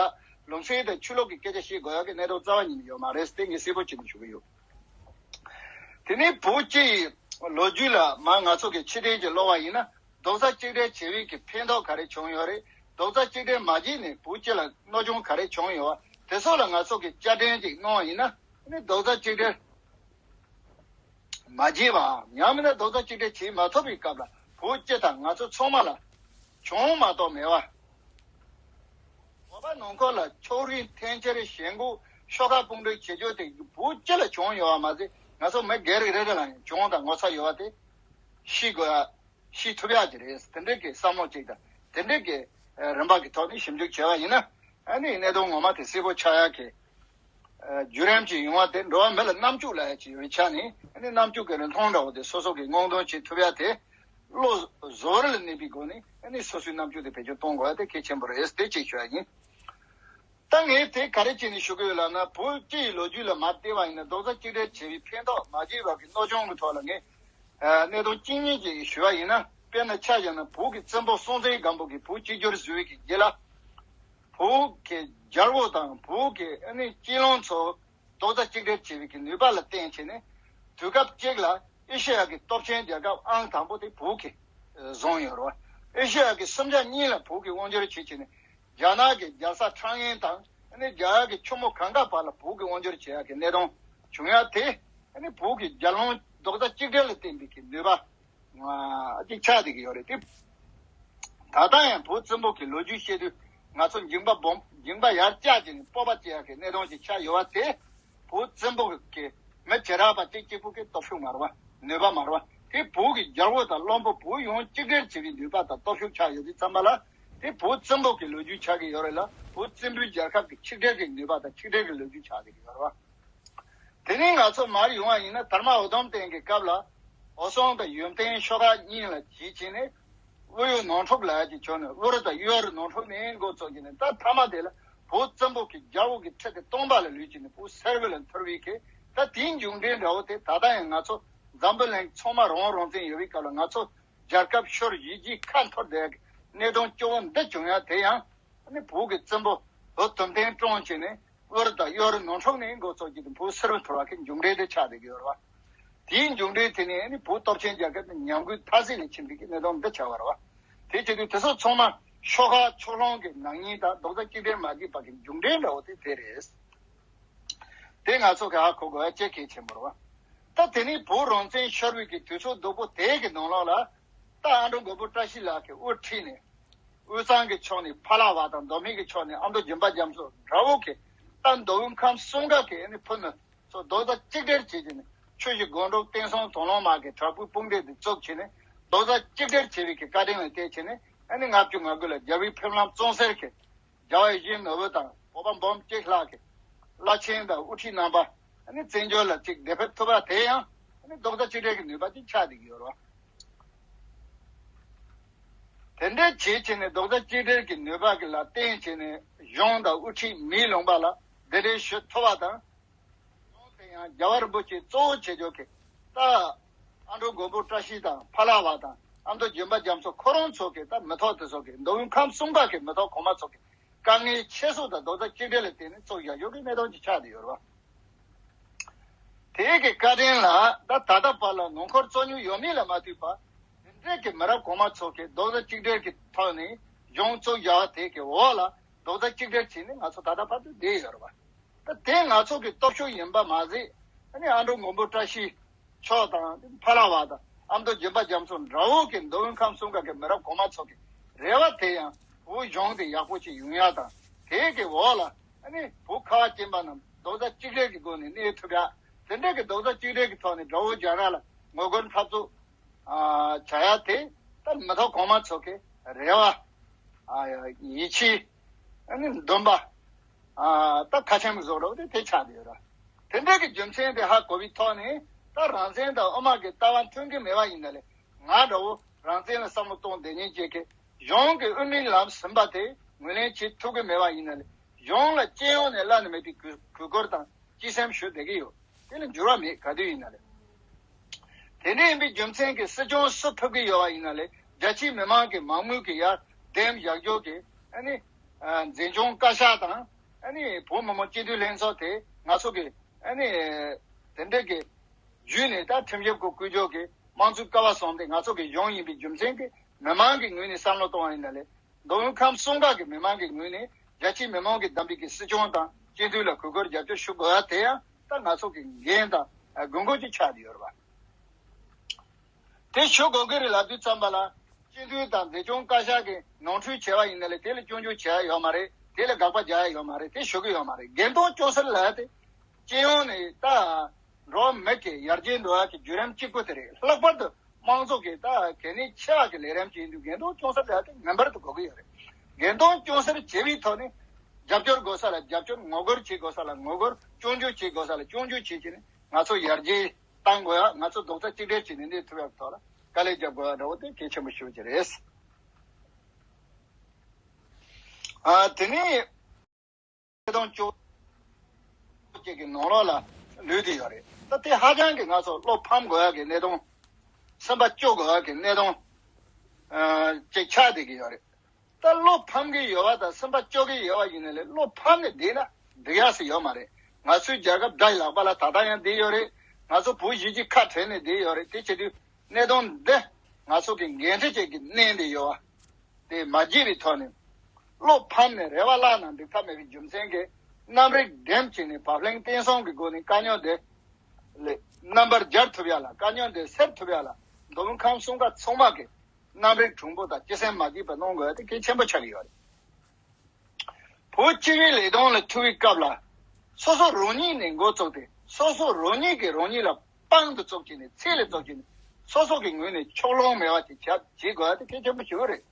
ལུང་ཚན་དང་ཆོས་ལུགས་ཀྱི་སྐད་ཆ་བཤད་དགོས་ཡ་གི་གནས་སྟངས་རྩ་བ་ཉིད་ནས་ཡོད་མ་རེད། དེ་ངས་གསལ་པོ་བྱས་ནས་ཞུ་གི་ཡོད། དེ་ནས་བོད་སྤྱི་ཡི་ལོ་རྒྱུས་ལ་མར་ང་ཚོ་གི་ཕྱི་དོན་གྱི་ཀློག་པ་ཡིན་ན། རྡོག་རྩ་གཅིག་སྒྲིལ་བྱས་པའི་གི་ཕན་ཐོགས་ག་རེ་བྱུང་ཡོད་རེད། རྡོག་རྩ་གཅིག་སྒྲིལ་མ་བྱས་ནས་བོད་སྤྱི་ལ་གནོད་སྐྱོན་ག་རེ་བྱུང་ཡོད་པ་དེ་ཚོ་ལ་ང་ཚོ་གི་བསྐྱར་དྲན་ཅིག་གནང་བ་ཡིན་ན། ཨ་ནི་རྡོག་རྩ་གཅིག་སྒྲིལ་མ་བྱས་པའམ་ཡང་མིན་ན་རྡོག་རྩ་གཅིག་སྒྲིལ་བྱེད་མ་ཐུབ་པའི་སྐབས་ལ་བོད་སྤྱི་དང་ང་ཚོ་ཚང་མ་ལ་གྱོང་མ་གཏོགས་མེད་པ། བོད་པ་ནང་ཁུལ་ལ་ཕྱོགས་རིས་འཐེན་འཁྱེར་ཞེན་ཁོག་ཤོག་ཁག་དཔུང་སྒྲིག་བྱེད་རྒྱུ་དེ་བོད་སྤྱི་ལ་བྱུང་ཡོད་པ་མ་ཟད། ང་ཚོ་མི་སྒེར་རེ་རེ་ལ་ཡང་གྱོང་དང་ངོ་ཚ་ཡོད་པ་དེ་ཤེས་དགོས་ཡ། ཤེས་ཐུབ་ཡག་ཅིག་རེད། དེ་འདྲའི་གི་བསམ་བློ་ཅིག་དང་དེ་འདྲའི་གི་ཨ་རིམ་པ་གི་ཐོག་ནས་ཞིབ་འཇུག་བྱས་པ་ཡིན་ན། ཨ་ནི་གནད་དོན་ངོ་མ་དེ་གསལ་པོ་ཆགས་ཡག་གི་ཨ་བརྒྱུད་རིམ་ཅིག་ཡོང་བ་དེ། འགྲོ་བ་མི་ལ་རྣམ་དཔྱོད་ལབ་ཡག་ཅིག་ཡོད་པའི་ཆ་ནས། ཨ་ནི་རྣམ་དཔྱོད་ཀྱི་རིན་ཐང་འདྲ་བོ་དེ་སོ་སོ་གི་སྔོག་འདོན་བྱེད་ཐུབ་ཡག་དེ། བློ་གཟུ་བོར་ལ་གནས་པའི་སྒོ་ནས། ཨ་ནི་སོ་སོའི་རྣམ་དཔྱོད་དེ་བེད་སྤྱོད་གཏོང་དགོས་པ་དེ་གལ་ཆེན་པོ་རེད། དེ་གཅིག་ཞུ་ཡ་ཡིན། ད་ངས་དེ་ག་རེ་བྱས་ནས་ཞུ་གི་ཡོད་ལབ་ན། བོད་སྤྱི་ཡི་ལོ་རྒྱུས་ལ་མར་བལྟས་པ་ཡིན་ན། རྡོག་རྩ་གཅིག་སྒྲིལ་བྱས་པའི་ཕན་ཐོགས་མ་བྱས་པ་གི་གནོད་སྐྱོན་གྱི་ཐོག་ལ་ངས་ཨ་གནད་དོན་གཅིག་གཉིས་ཅིག་ཞུ་བ་ཡིན་ན། དཔེར་ན་ཆ་བཞག་ན། བོད་ཀྱི་བཙན་པོ་སྲོང་བཙན་སྒམ་པོ་གིས་བོད་གཅིག་གྱུར་བཟོས་པའི་གི་རྗེས་ལ། བོད་ཀྱི་རྒྱལ་པོ་དང་བོད་ཀྱི་ཨ་ནི་སྤྱི་བློན་ཚོ་རྡོག་རྩ་གཅིག་སྒྲིལ་བྱས་པའི་གི་ནུས་པ་ལ་བརྟེན་བྱས་ནས། དུས་སྐབས་གཅིག་ལ་ཨེ་ཤེ་ཡ་གི་སྟོབས་ཆེན་རྒྱལ་ཁབ་ཨང་དང་པོ་དེ་བོད་ཀྱིས་བཟུང་ཡོད་རེད་བ། ཨེ་ཤེ་ཡ་གི་གསུམ་ཆ་གཉིས་ལ་བོད་ཀྱིས་དབང་སྒྱུར་བྱས་བྱས་ནས། རྒྱ་ནག་གི་རྒྱལ་ས་ཁྲང་ཨན་དང་། ཨ་ནི་རྒྱ་གར་གྱི་ཆུ་མོ་གངྒཱ་བར་ལ་བོད་ཀྱིས་དབང་སྒྱུར་བྱེད་ཡག་གི་གནད་དོན་བྱུང་ཡག་དེ། ཨ་ནི་བོད་ཀྱི་རྒྱལ་ཡོངས་རྡོག་རྩ་གཅིག་སྒྲིལ་ལ་བརྟེན་པའི་གི་ནུས་པ་ཨ་ཅིག་ཆགས་བསྡད་ཀྱི་ཡོད་རེད་དེ། ད་ལྟ་ཡང་བོད་བཙན་པོ་གི་ལོ་རྒྱུས་བཤད་དུས། ང་ཚོ་མཇིང་པ་སྦོམ། མཇིང་པ་ཡར་བཅག་བྱས་ནས་སྤོབས་པ་སྐྱེ་ཡག་གི་གནད་དོན་ཅིག་ཆགས་ཡོད་པ་དེ། བོད་བཙན་པོ་གི་མི་བྱེ་བྲག་པ་གཅིག་གཅིག་པུ་གི་སྟོབས་ཤུགས་མ་རེད་བ། ནུས་པ་མ་རེད་བ། དེ་བོད་ཀྱི་རྒྱལ་པོ་དང་བློན་པོ་བོད་ཡོངས་གཅིག་སྒྲིལ་བྱེད་པའི་ནུས་པ་དང་སྟོབས་ཤུགས་ཆགས་ཡོད་དུས་ཙམ་པ་ལ། དེ་བོད་བཙན་པོ་གི་ལོ་རྒྱུས་ཆགས་ཀྱི་ཡོད་རེད་ལ། བོད་བཙན་པོའི་རྒྱལ་ཁབ་ཀྱི་ཆིག་སྒྲིལ་གྱི་ནུས་པ་དང་ཆིག་སྒྲིལ་གྱི་ལོ་རྒྱུས་ཆགས་བསྡད་ཀྱི་ཡོད་རེད་བ། དེ་ནས་ང་ཚོ་མར་ཡོང་བ་ཡིན་ན། དར་མ་འུ་དུམ་བསྟན་གྱི་སྐབས་ལ། འོད་སྲུང་དང་ཡོན་ཏན་ཤོག་ཁག་གཉིས་ལ་གྱེས་བྱས་ནས། དབུ་ཡུལ་ནང་འཁྲུག་ལབ་ཡག་ཅིག་བྱུང་ནས། དབུ་རུ་དང་གཡོ་རུ་ནང་འཁྲུག་ནས་འགོ་བཙུགས་བྱས་ནས། ད་མཐའ་མ་དེ་ལ་བོད་བཙན་པོ་གི་རྒྱལ་པོ་གི་ཁྲི་དེ་སྟོང་པ་ལ་ལུས་བྱས་ནས་བོད་སེར་པོ་ལ་འཐོར་བའི་གི། ད་དེའི་མཇུག་འབྲས་འདྲ་བོ་དེ་ད་ལྟ་ཡང་ང་ཚོ་འཛམ་བུ་གླིང་ཚང་མ་རང་དབང་རང་བཙན་ཡོད་པའི་སྐབས་ལ། ང་ཚོ་རྒྱལ་ཁབ་ཤོར་ཡིད་ཀྱི་ཁ་འཐོར་བསྡད་ཡག་གི་གནད་དོན་སྐྱོ་བོ་འདི་བྱུང་ཡག་དེ་ཡང་། ཨ་ནི་བོད་ཀྱི་བཙན་པོ་འུ་དུམ་བསྟན་བཀྲོངས་བྱས་ནས། དབུ་རུ་དང་གཡོ་རུ་ནང་འཁྲུག་ནས་འགོ་བཙུགས་ཀྱི་དེ། བོད་སེར་པོ་འཐོར་བ་གི་མཇུག་འབྲས་དེ་ཆགས་བསྡད་ཀྱི་ཡོད་རེད་བ། དེའི་མཇུག་འབྲས་དེ་ནི་ཨ་ནི་བོད་སྟོབས་ཆེན་རྒྱལ་ཁབ་ནི་ཉམས་རྒུད་མཐའ་གསལ་ལ་ཕྱིན་པའི་གི་གནད་དོན་འདི་ཆགས་པ་རེད་བ། དེ་བྱེད་དུས་དེ་ཚོ་ཚང་མ་ཤོག་ཁག་ཕྱོགས་ལྷུང་གི་ནག་ཉེས་དང་རྡོག་རྩ་གཅིག་སྒྲིལ་མ་བྱས་པ་གི་མཇུག་འབྲས་འདྲ་བོ་དེ་དེ་རེད། དེ་ང་ཚོ་གི་ཧ་གོ་དགོས་པ་དཔེ་གལ་ཆེན་པོ་རེད་བ། ད་དེ་ནས་བོད་རང་བཙན་ཤོར་བའི་གི་དུས་ཚོད་སྡུག་པོ་དེ་གི་ནང་ལོགས་ལ། ད་ཨ་འབྲུག་མགོན་པོ་བཀྲ་ཤིས་ལགས་ཀྱིས་དབུ་ཁྲིད་ནས། དབུས་གཙང་གི་ཕྱོགས་ནས་ཕ་ལ་བ་དང་། མདོ་སྨད་ཀྱི་ཕྱོགས་ནས་ཨ་མདོ་སྦྱིན་པ་རྒྱ་མཚོ་འདྲ་བོ་གི། ད་མདོ་དབུས་ཁམས་གསུམ་ཀ་གི་ཨ་ནི་ཕུ་ནུ་ཚོ་རྡོག་རྩ་གཅིག་སྒྲིལ་བྱས་བྱས་ནས། ཆུ་བཞི་སྒང་དྲུག་བསྟན་སྲུང་དང་བླངས་དམག་གི་དྲག་པོའི་དཔུང་སྡེ་འདི་བཙུགས་བྱས་ནས། རྡོག་རྩ་གཅིག་སྒྲིལ་བྱས་པའི་གི་བཀའ་དྲིན་ལ་བརྟེན་བྱས་ནས། ཨ་ནི་ལྔ་བཅུ་ང་དགུ་ལ་རྒྱལ་བའི་ཕེབས་ལམ་གཙང་སེལ་གྱི། རྒྱལ་བ་ཡིད་བཞིན་ནོར་བུ་དང་བོད་པ་འབུམ་གཅིག་ལྷག་གི་བླ་ཆེན་དང་དབུ་ཁྲིད་རྣམ་པ། ཨ་ནི་བཙན་བྱོལ་ལ་ཅིག་བདེ་ཕེབས་ཐུབ་པ་དེ་ཡང་། ཨ་ནི་རྡོག་རྩ་གཅིག་སྒྲིལ་གྱི་ནུས་པ་ཅིག་ཆགས་བསྡད་ཀྱི་ཡོད་རེད་བ། དེ་འདྲའི་བྱས་བྱས་ནས་རྡོག་རྩ་གཅིག་སྒྲིལ་གྱི་ནུས་པ་གི་ལ་བརྟེན་བྱས་ནས། གཞུང་དང་དབུ་ཁྲིད་མིའི་ལུང་པ་ལ་གདན་འདྲེན་ཞུ་ཐུབ་པ་དང་། གཞུང་དེ་ཡང་རྒྱལ་བ་རིན་པོ་ཆེ་གཙོ་བོ་བྱེད་རྒྱུ་གི། ད་ཨ་འབྲུག་མགོན་པོ་བཀྲ་ཤིས་དང་ཕ་ལ་བ་དང་། ཨ་མདོ་སྦྱིན་པ་རྒྱ་མཚོ་ཁོ་རང་ཚོ་གི། ད་མི་ཐོག་དེ་ཚོ་གི། མདོ་དབུས་ཁམས་གསུམ་ཀ་གི་མི་ཐོག་གོང་མ་ཚོ་གི། དཀའ་ངལ་ཆེ་ཤོས་དང་རྡོག་རྩ་གཅིག་སྒྲིལ་ལ་བརྟེན་ནས་བཙུགས་བཞག་ཡོད་ཀྱི་གནད་དོན་ཅིག་ཆགས་བསྡད་ཡོད་རེད་བ། དེའི་གི་བཀའ་དྲིན་ལ་ད་ད་ལྟ་བར་ལ་ནང་ཁུལ་རྩོད་རྙོག་ཡོད་མེད་ལ་མ་ལྟོས་པར། དེ་འདྲའི་གི་མི་རབས་གོང་མ་ཚོ་གི་རྡོག་རྩ་གཅིག་སྒྲིལ་གི་ཐོག་ནས་གཞུང་བཙུགས་བཞག་པ་དེ་གི་འོག་ལ་རྡོག་རྩ་གཅིག་སྒྲིལ་བྱས་ནས་ང་ཚོ་ད་ལྟ་བར་དུ་བསྡད་ཡོད་རེད་བ། ད་དེ་ང་ཚོ་གི་སྟོབས་ཤུགས་ཡིན་པ་མ་ཟད། ཨ་ནི་ཨ་འབྲུག་མགོན་པོ་བཀྲ་ཤིས་མཆོག་དང་ཕ་ལ་བ་དང་། ཨ་མདོ་སྦྱིན་པ་རྒྱ་མཚོ་འདྲ་བོ་གི། མདོ་དབུས་ཁམས་གསུམ་ཀ་གི་མི་རབས་གོང་མ་ཚོ་གི་རེ་བ་དེ་ཡང་། བོད་གཞུང་དེ་ཡག་པོ་ཅིག་ཡོང་ཡ་དང་། དེ་གི་འོག་ལ་ ཨ་ནི་བོད་ཁ་བ་ཅན་པ་རྣམས་རྡོག་རྩ་གཅིག་སྒྲིལ་གྱི་སྒོ་ནས་གནས་ཐུབ་ཡ། དེ་འདྲ་གི་རྡོག་རྩ་གཅིག་སྒྲིལ་གྱི་ཐོག་ནས་དགྲ་བོ་རྒྱ་ནག་ལ་ངོ་རྒོལ་འཐབ་རྩོད་ཨ་བྱ་ཡ་དེ་ད་མི་ཐོག་གོང་མ་ཚོ་གི་རེ་བ་ཨ་ཡིད་ཆེས་ཨ་ནི་འདུན་པ་ཨ་ད་ཁ་ཆེམས་བཟོ་རོགས་དེ་དེ་ཆགས་བསྡད་ཡོད་ར། དེ་འདྲ་གི་རྒྱུ་མཚན་དེ་ཧ་གོ་བའི་ཐོག་ནས་ད་རང་བཙན་དང་དབུ་མ་གི་ལྟ་བ་མཐུན་གྱི་མེད་པ་ཡིན་ན་ལས་ང་འདྲ་བོ་རང་བཙན་ལ་བསམ་བློ་གཏོང་བསྡད་མཁན་ཅིག་གིས་གཞུང་གི་དབུ་མའི་ལམ་ཟིན་པ་དེ་ངོས་ལེན་བྱེད་ཐུབ་ཀྱི་མེད་པ་ཡིན་ན་ལས་གཞུང་ལ་སྤྱི་ཡོངས་ནས་བླ་ན་མེད་པའི་གུས་གུས་བཀུར་དང་སྤྱི་སེམས་ཞུ་བསྡད་ཀྱི་ཡོད། དེ་ལ་འགྱུར་བ་མེད། ག་དུས་ཡིན་ན་ལས། དེ་འདྲ་ཡིན་པའི་རྒྱུ་མཚན་གྱིས་སྲིད་སྐྱོང་སུ་ཕེབས་ཀྱི་ཡོད་པ་ཡིན་ན་ལས་རྒྱ་ཆེའི་མི་མང་གི་མང་མོས་ཀྱི་ཡར་འདེམས་བཞག་རྒྱུ་གི་ཨ་ནི་ཨ་འཛིན་སྐྱོང་བཀའ་ཤག་དང་ཨ་ནི་བོད་མི་མང་སྤྱི་འཐུས་ལྷན་ཚོགས་དེ་ང་ཚོ་གི་ཨ་ནི་དེ་འདྲ་གི་བརྒྱུད་ནས་ད་ཁྲིམས་ཞིབ་ཁང་བསྐོ་རྒྱུ་གི་དམངས་གཙོའི་ཀ་བ་བཟུང་སྟེ་ང་ཚོ་གི་གཞུང་ཡིན་པའི་རྒྱུ་མཚན་གྱིས་མི་མང་གི་ངོས་ནས་བསམ་བློ་གཏོང་བ་ཡིན་ན་ལས། མདོ་དབུས་ཁམས་གསུམ་ཁག་གི་མི་མང་གི་ངོས་ནས་རྒྱ་ཆེའི་མི་མང་གིས་བདམས་པའི་གི་སྲིད་སྐྱོང་དང་སྤྱི་འཐུས་ལ་གུས་བཀུར་རྒྱབ་སྐྱོར་ཞུ་དགོས་པ་དེ་ཡང་ད་ང་ཚོ་གི་འགན་དང་དགོས་མཁོ་ཅིག་ཆགས་ཏེ་ཡོད་རེད་པ། དེ་ཞུ་དགོས་ཀྱི་རེད་ལབ་དུས་ཙམ་པ་ལ་སྤྱི་འཐུས་དང་འཛིན་སྐྱོང་བཀའ་ཤག་གིས་ནོར་འཁྲུལ་བྱས་པ་ཡིན་ན་ལས་དེ་ལ་སྐྱོན་བརྗོད་བྱས་ཡ་ཡོད་མ་རེད། དེ་ལ་དགག་པ་རྒྱག་ཡ་ཡོད་མ་རེད། དེ་ཞུ་གི་ཡོད་མ་རེད། འགན་དང་སྐྱོན་སེལ་ལབ་ཡ་དེ་སྤྱི་ཡོངས་ནས་ད་འགྲོ་བ་མི་གི་ཡར་རྒྱས་འགྲོ་ཡ་གི་བརྒྱུད་རིམ་གཅིག་པུ་དེ་རེད། ལྷག་པར་དུ་དམངས་གཙོ་གི་ད་གལ་གནད་ཆེ་བ་གི་ལས་རིམ་ཅིག་ཡིན་དུས་འགན་དང་སྐྱོན་སེལ་ལབ་ཡ་དེ་ངེས་པར་དུ་དགོས་ཀྱི་ཡོད་རེད། འགན་དང་སྐྱོན་སེལ་བྱེད་པའི་ཐོག་ནས་རྒྱབ་སྐྱོར་དགོས་ས་ལ་རྒྱབ་སྐྱོར། ངོ་རྒོལ་བྱེད་དགོས་ས་ལ་ངོ་རྒོལ། སྐྱོན་བརྗོད་བྱེད་དགོས་ས་ལ་སྐྱོན་བརྗོད་བྱེད་བྱས་ནས་ང་ཚོ་ཡར་རྒྱས་གཏང་དགོས་ཡ། ང་ཚོ་རྡོག་རྩ་གཅིག་སྒྲིལ་བྱས་ནས་གནས་ཐུབ་ཡ་གི་ཐོག་ལ་དཀའ་ལས་རྒྱབ་དགོས་ཡ་འདྲ་བོ་དེ་གལ་ཆེན་པོ་ཞེ་པོ་ཅིག་རེད། ཨ་དེ་ནས་གནས་སྟངས་བཅོ་བརྒྱད་ཀྱི་ནང་ལོགས་ལ་ལུས་ཏེ་ཡོད་རེད། ད་དེ་ཧ་ཅང་གི་ང་ཚོ་བློ་ཕམ་དགོས་ཡ་གི་གནས་སྟངས། སེམས་པ་སྐྱོ་དགོས་ཡ་གི་གནས་སྟངས་ཨ་ཅིག་ཆགས་བསྡད་ཀྱི་ཡོད་རེད། ད་བློ་ཕམ་གྱི་ཡོད་པ་དང་སེམས་པ་སྐྱོ་གི་ཡོད་པ་ཡིན་ན་ལས་བློ་ཕམ་ནས་བསྡད་ན་འགྲིག་ཡག་ཞིག་ཡོད་མ་རེད། ང་ཚོའི་རྒྱལ་ཁབ་དགྲ་ཡི་ལག་པ་ལ་ད་ལྟ་ཡང་བསྡད་ཡོད་རེད། ང་ཚོ་བོད་གཞིས་བྱེས་ཁ་བྲལ་ནས་བསྡད་ཡོད་རེད། དེ་བྱེད་དུས་གནད་དོན་འདི་ང་ཚོ་གི་འགན་འཁྲི་ཅན་གྱི་གནས་འདི་ཡོད་པ་དེ་མ་བརྗེད་པའི་ཐོག་ནས་བློ་ཕམ་ནས་རེ་བ་བརླག་ན་འགྲིག་ཐབས་མེད་པའི་རྒྱུ་མཚན་གྱིས་རྣམ་རིག་འགྲེམས་བྱས་ནས་བབ་བརླིང་བརྟན་གསུམ་གྱི་སྒོ་ནས་དཀའ་རྙོག་འདི་ལས་རྣམ་པར་སྦྱར་ཐུབ་ཡ་ལ། དཀའ་རྙོག་འདི་སེལ་ཐུབ་ཡ་ལ་མདོ་དབུས་ཁམས་གསུམ་ཁག་ཚང་མ་གི་རྣམ་རིག་གྲུང་པོ་དང་སྤྱི་སེམས་མ་བརྗེད་པ་གནང་དགོས་ཡ་དེ་གལ་ཆེན་པོ་ཆགས་ཀྱི་ཡོད་རེད། བོད་སྤྱི་པའི་ལས་དོན་ལ་ཐུག་པའི་སྐབས་ལ་སོ་སོ་རང་ཉིད་ནས་འགོ་བཙུགས་ཏེ་སོ་སོ་རང་ཉིད་ཀྱིས་རང་ཉིད་ལ་དཔང་དུ་བཙུགས་བྱས་ནས་ཚད་ལ་བཙུགས་བྱས་ནས་སོ་སོ་གི་ངོས་ནས་ཕྱོགས་ལྷུང་མེད་པ་ཅིག་བྱ་བྱེད་དགོས་ཡ་དེ་གལ་ཆེན་པོ་ཞིག་རེད།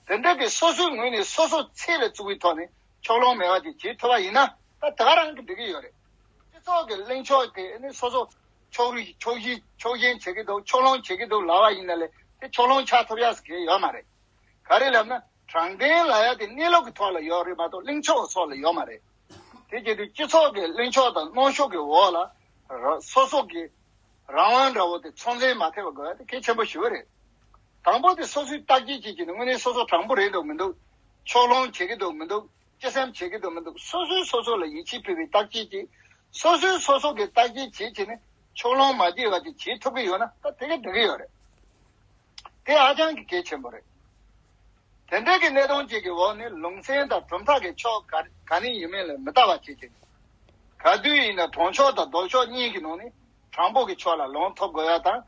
དེ་འདྲ་གི་སོ་སོའི་ངོས་ནས་སོ་སོ་ཚད་ལ་བཙུགས་པའི་ཐོག་ནས་ཕྱོགས་ལྷུང་མེད་པ་ཅིག་བྱེད་ཐུབ་པ་ཡིན་ན་ད་དེ་ག་རང་གི་འགྲིག་གི་ཡོད་རེད། སྤྱི་ཚོགས་ཀྱི་གླེང་ཕྱོགས་དེ་ནི་སོ་སོ་ཕྱོགས་རིས་ཕྱོགས་ཞེན་ཕྱོགས་ཞེན་བྱེད་ཀྱི་འདུག་ཕྱོགས་ལྷུང་བྱེད་ཀྱི་འདུག་ལབ་པ་ཡིན་ན་ལས་དེ་ཕྱོགས་ལྷུང་ཆགས་ཐུབ་ཡ་ཟེར་མཁན་ཡོད་མ་རེད། ག་རེ་ལབ་ན་དྲང་བདེན་ལབ་ཡ་དེ་གནས་ལུགས་ཀྱི་ཐོག་ལ་ཡོད་རེད་མ་གཏོགས་གླེང་ཕྱོགས་ཀྱི་ཐོག་ལ་ཡོད་མ་རེད། དེ་བྱེད་དུས་སྤྱི་ཚོགས་ཀྱི་གླེང་ཕྱོགས་དང་གནོན་ཤུགས་ཀྱི་འོག་ལ་ར་སོ་སོ་གི་རང་དབང་འདྲ་བོ་དེ་ཚོད་འཛིན་མ་ཐེབས་པ་དགོས་ཡ་དེ་གལ་ཆེན་པོ་ཞེ་པོ་རེད། དང་པོ་དེ་སོ་སོའི་བརྟག་དཔྱད་བྱེད་ཀྱི་ནི་དངོས་གནས་སོ་སོ་དྲང་པོ་རེད་འདུག་མི་འདུག་ཕྱོགས་ལྷུང་བྱེད་ཀྱི་འདུག་མི་འདུག་སྤྱི་སེམས་བྱེད་ཀྱི་འདུག་མི་འདུག་སོ་སོས་སོ་སོ་ལ་ཡིད་ཆེས་ཕུལ་བའི་བརྟག་དཔྱད་ཀྱིས་སོ་སོས་སོ་སོ་གི་བརྟག་དཔྱད་བྱེད་བྱས་ནས་ཕྱོགས་ལྷུང་མ་བྱེད་པ་ཅིག་བྱེད་ཐུབ་ཀྱི་ཡོད་ན་ད་དེ་ག་འགྲིག་གི་ཡོད་རེད། དེ་ཧ་ཅང་གི་གལ་ཆེན་པོ་རེད། དེ་འདྲ་གི་གནད་དོན་ཅིག་གི་འོག་ནས་ལུང་ཚན་དང་གྲུབ་མཐའ་གི་ཕྱོགས་ག་ག་ནས་ཡིན་མིན་ལ་མི་ལྟ་བ་བྱེད་ཀྱི་ག་དུས་ཡིན་ན་དྲང་ཕྱོགས་དང་ལྡོག་ཕྱོགས་གཉིས་ཀྱི་ནང་ནས་དྲང་པོ་གི་ཕྱོགས་ལ་ལངས་ཐུབ་དགོས་ཡ་དང་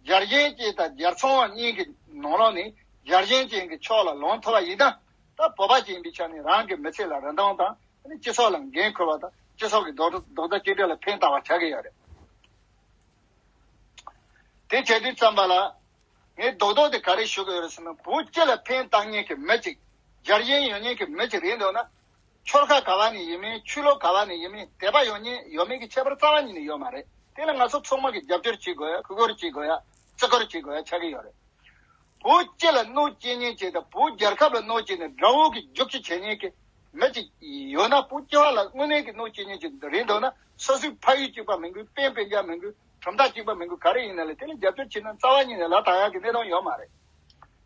རྒྱལ་ཞེན་ཅན་དང་རྒྱལ་ཚོང་བ་གཉིས་ཀྱི་ནང་ལོགས་ནས་རྒྱལ་ཞེན་ཅན་གྱི་ཕྱོགས་ལ་ལངས་ཐུབ་པ་ཡིན་ན། ད་བོད་པ་ཅིག་ཡིན་པའི་ཆ་ནས་རང་གི་མི་ཚེ་ལ་རིན་ཐང་དང་སྤྱི་ཚོགས་ལ་འགན་འཁུར་བ་དང་སྤྱི་ཚོགས་ཀྱི་རྡོག་རྡོག་རྩ་གཅིག་སྒྲིལ་ལ་ཕན་བཏགས་པ་ཆགས་ཀྱི་ཡོད་རེད། དེ་བྱེད་དུས་ཙམ་པ་ལ་ངས་རྡོག་རྡོག་དེ་ག་རེ་ཞུ་གི་ཡོད་རེད་ཟེར་ན་བོད་སྤྱི་ལ་ཕན་བཏགས་མཁན་གྱི་མི་ཅིག་རྒྱལ་ཞེན་ཡོད་མཁན་གྱི་མི་ཅིག་རེད་འདུག་ན། ཆོལ་ཁ་ག་བ་ནས་ཡིན་མིན་ཆོས་ལུགས་ག་བ་ནས་ཡིན་མིན་དད་པ་ཡོད་མཁན་ཡོད་མེད་ཀྱི་ཁྱད་པར་རྩ་བ་ཉིད་ནས་ཡོད་མ་རེད། དེ་ལ་ང་ཚོ་ཚང་མ་གིས་རྒྱབ་སྐྱོར་བྱེད་དགོས་ཡ། གུས་བཀུར་བྱེད་དགོས་ཡ། བརྩི་བཀུར་བྱེད་དགོས་ཡ་ཆགས་ཀྱི་ཡོད་རེད། བོད་སྤྱི་ལ་གནོད་སྐྱེལ་མཁན་ཅིག་དང་བོད་རྒྱལ་ཁབ་ལ་གནོད་སྐྱེལ་ནས་དགྲ་བོ་གི་རྒྱུག་ཁྱི་བྱེད་མཁན་གྱི་མི་ཅིག་ཡོད་ན་བོད་སྤྱི་བ་ལ་དངོས་གནས་ཀྱི་གནོད་སྐྱེལ་མཁན་ཅིག་རེད་འདུག་ན་སོ་སོའི་ཕ་ཡུལ་གཅིག་པ་མིན་དགོས། སྤུན་སྤུན་ཀྱག་མིན་དགོས། གྲུབ་མཐའ་གཅིག་པ་མིན་དགོས། ག་རེ་ཡིན་ན་ལས་དེ་ལ་རྒྱབ་སྐྱོར་བྱེད་ན་རྩ་བ་ཉིད་ནས་ལ་དྭགས་ཡག་གི་གནད་དོན་ཡོད་མ་རེད།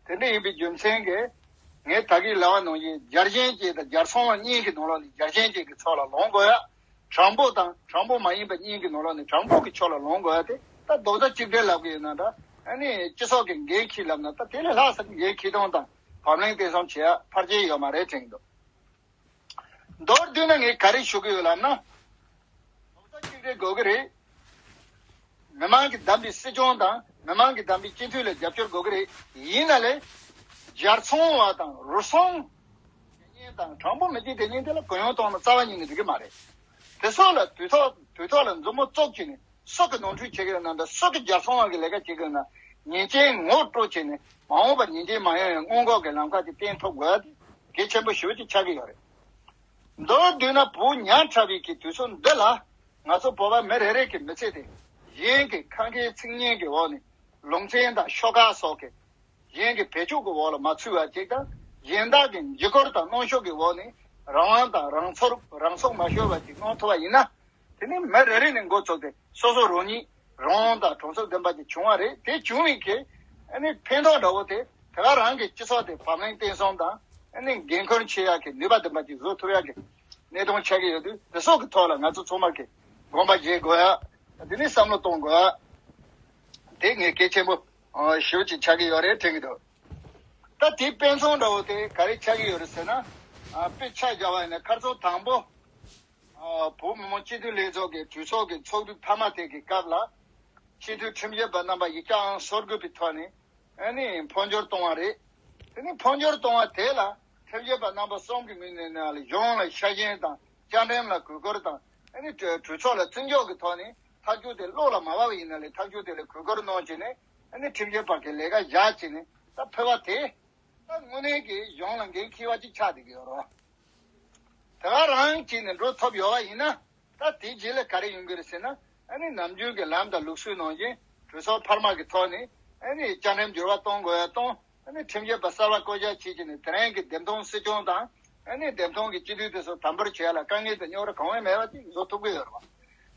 དེ་འདྲ་ཡིན་པའི་རྒྱུ་མཚན་གྱིས་ངས་ད་གིན་ལབ་པ་ནང་བཞིན་རྒྱལ་ཞེན་ཅན་དང་རྒྱལ་ཚོང་བ་གཉིས་ཀྱི་ནང་ལོགས་ནས་རྒྱལ་ཞེན་ཅན་གྱི་ཕྱོགས་ལ་ལངས་དགོས་ཡ། དྲང་པོ་དང་དྲང་པོ་མ་ཡིན་པ་གཉིས་ཀྱི་ནང་ལོགས་ནས་དྲང་པོ་གི་ཕྱོགས་ལ་ལངས་དགོས་ཡ་དེ་ད་རྡོག་རྩ་གཅིག་སྒྲིལ་ལབ་ཀྱི་ཡོད་ན་འདྲ། ཨ་ནི་སྤྱི་ཚོགས་ཀྱི་འགན་འཁྱེར་ལབ་ན་ད་དེ་ལས་ལྷག་ས་འགན་འཁྱེར་སྟངས་དང་བབ་བརླིང་བརྟན་གསུམ་བྱེད་ཡ་ཕལ་ཆེར་ཡོད་མ་རེད་དྲན་གྱི་འདུག་མདོར་བསྡུས་ན་ངས་ག་རེ་ཞུ་གི་ཡོད་ལབ་ན། རྡོག་རྩ་གཅིག་སྒྲིལ་དགོས་ཀྱི་རེད། མི་མང་གིས་བདམས་པའི་སྲིད་སྐྱོང་དང་མི་མང་གིས་བདམས་པའི་སྤྱི་འཐུས་ལ་རྒྱབ་སྐྱོར་དགོས་ཀྱི་རེད། ཡིན་ན་ལས་རྒྱལ་ཚོང་བ་དང་རུལ་སུངས་ དང་དྲང་པོ་མི་བྱེད་དེ་ཉིན་དེ་ལ་གུ་ཡངས་གཏོང་ན་རྩ་བ་ཉིད་ནས་འགྲིག་གི་མ་རེད། དེ་སོགས་ལ་དུས་ཐོག་དུས་ཐོག་ལ་མཛུབ་མོ་བཙུགས་བྱས་ནས་སུ་གི་ནོར་འཁྲུལ་བྱེད་ཀྱི་ཡོད་ན་འདྲ། སུ་གི་རྒྱབ་སོང་བ་གི་ལས་ཀ་བྱེད་ཀྱི་ཡོད་ན། ཉེས་ཅན་ངོ་སྤྲོད་བྱས་ནས་མ་འོངས་པར་ཉེས་ཅན་མ་ཡོང་ཡང་སྔོན་འགོག་གི་ལམ་ཁ་དེ་བསྟན་ཐུབ་དགོས་ཡ་དེ་གལ་ཆེན་པོ་ཞེ་པོ་ཅིག་ཆགས་ཀྱི་ཡོད་རེད། མདོར་བསྡུས་ན་བོད་ཉག་ཕྲ་བའི་གི་དུས་ཚོད་འདི་ལ་ང་ཚོ་བོད་པ་མི་རེ་རེ་གི་མི་ཚེ་དེ་གཞན་གྱི་ཁ་འགེལ་ཚིག་ངན་གྱི་འོག་ནས་ལུང་ཚན་དང་ཤོག་ཁག་སོགས་ཀྱི་གཞན་གྱི་བེད་སྤྱོད་ཀྱི་འོག་ལ་མ་ཚུད་པ་ཅིག་དང་། གཞན་དག་གི་འཇིགས་སྐུལ་དང་གནོན་ཤུགས་ཀྱི་འོག་ནས་རང་དབང་དང་རང་ཚུགས་རང་ཚུགས་མ་ཤོར་བ་ཅིག་གནང་ཐུབ་པ་ཡིན་ན། དེ་ནི་མི་རེ་རེ་ནས་འགོ་བཙུགས་ཏེ་སོ་སོ་རང་ཉིད་རང་དབང་དང་གྲོང་གསེབ་བདེན་པ་ཅིག་བྱུང་བ་རེད། དེ་བྱུང་བའི་གི་ཨ་ནི་ཕན་ཐོགས་འདྲ་བོ་དེ་དེ་ག་རང་གི་སྤྱི་ཚོགས་དེ་བག་ལེན་བརྟན་གསུམ་དང་ཨ་ནི་འགན་ཁུར་ཆེ་ཡག་གི་ནུས་པ་ལྡན་པ་ཅིག་བཟོ་ཐུབ་ཡག་གི་གནད་དོན་ཆགས་ཀྱི་ཡོད་དུས། དེ་སོགས་ཀྱི་ཐོག་ལ་ང་ཚོ་ཚང་མ་གི་དགོངས་པ་བཞེས་དགོས་ཡ། དེ་ནི་བསམ་བློ་གཏོང་དགོས་ཡ། དེ་ངས་གལ་ཆེན་པོ་ཞེ་པོ་ཅིག་ཆགས་ཀྱི་ཡོད་རེད་དྲན་གྱི་འདུག་ད་དེའི་དཔེ་མཚོན་འདྲ་བོ་དེ་ག་རེ་ཆགས་ཀྱི་ཡོད་རེད་ཟེར་ན། ཨ་དཔེ་ཆ་བཞག་པ་ཡིན་ན་ཁ་སང་དང་པོ་ཨ་བོད་མི་མང་སྤྱི་འཐུས་ལྷན་ཚོགས་ཀྱི་གྲོས་ཚོགས་ཀྱི་ཚོགས་དུས་མཐའ་མ་དེ་གི་སྐབས་ལ། སྤྱི་འཐུས་ཁྲིམས་ཞིབ་པ་རྣམ་པ་ཡིག་ཆ་ཨང་སོ་དགུ་པའི་ཐོག་ནས་ཨ་ནི་འཕོ་འགྱུར་གཏོང་བ་རེད། དེ་ནི་འཕོ་འགྱུར་གཏོང་བ་དེ་ལ་ཁྲིམས་ཞིབ་པ་རྣམ་པ་གསུམ་གྱི་ངོས་ནས་ནང་ལ་གཞུང་ལ་ཤ་ཞེན་དང་བཅའ་ཁྲིམས་ལ་གུས་བཀུར་དང་ཨ་ནི་གྲོས་གྲོས་ཚོགས་ལ་བརྩི་འཇོག་གི་ཐོག་ནས་ཐག་གཅོད་དེ་བློ་ལ་མ་བབས་པ་ཡིན་ན་ལས་ཐག་གཅོད་དེ་ལ་གུས་བཀུར་གནང་བྱས་ནས་ཨ་ནི་ཁྲིམས་ཞིབ་པ་གི་ལས་ཀ་བཞག་བྱས་ནས་ད་ཕེབས་པ་དེ། ད་དངོས་གནས་ཀྱི་གཞུང་ལ་འགན་འཁྱེར་བ་ཅིག་ཆགས་བསྡད་ཀྱི་ཡོད་རེད་བ། དེ་ག་རང་བྱས་ནས་འགྲོ་ཐུབ་ཡོད་པ་ཡིན་ན། ད་དེའི་རྗེས་ལ་ག་རེ་ཡོང་གི་རེད་ཟེར་ན། ཨ་ནི་ནམ་རྒྱུན་གྱི་ལམ་དང་ལུགས་སྲོལ་ནང་བཞིན་གྲོས་ཚོགས་འཕར་མ་གི་ཐོག་ནས་ཨ་ནི་བཅའ་ཁྲིམས་འགྱུར་བ་གཏོང་དགོས་ཡ་གཏོང་། ཨ་ནི་ཁྲིམས་ཞིབ་པ་གསར་བ་བསྐོ་གཞག་བྱེད་ཀྱི་ནས་དེ་རིང་གི་འདེམས་ཐོན་སྲིད་སྐྱོང་དང་ཨ་ནི་འདེམས་ཐོན་གྱི་སྤྱི་འཐུས་དེ་ཚོ་དམ་འབུལ་བྱེད་ཡ་ལ་དཀའ་ངལ་དང་རྙོག་དྲ་གང་ཡང་མེད་པ་ཅིག་བཟོ་ཐུབ་ཀྱི་ཡོད་རེད་བ།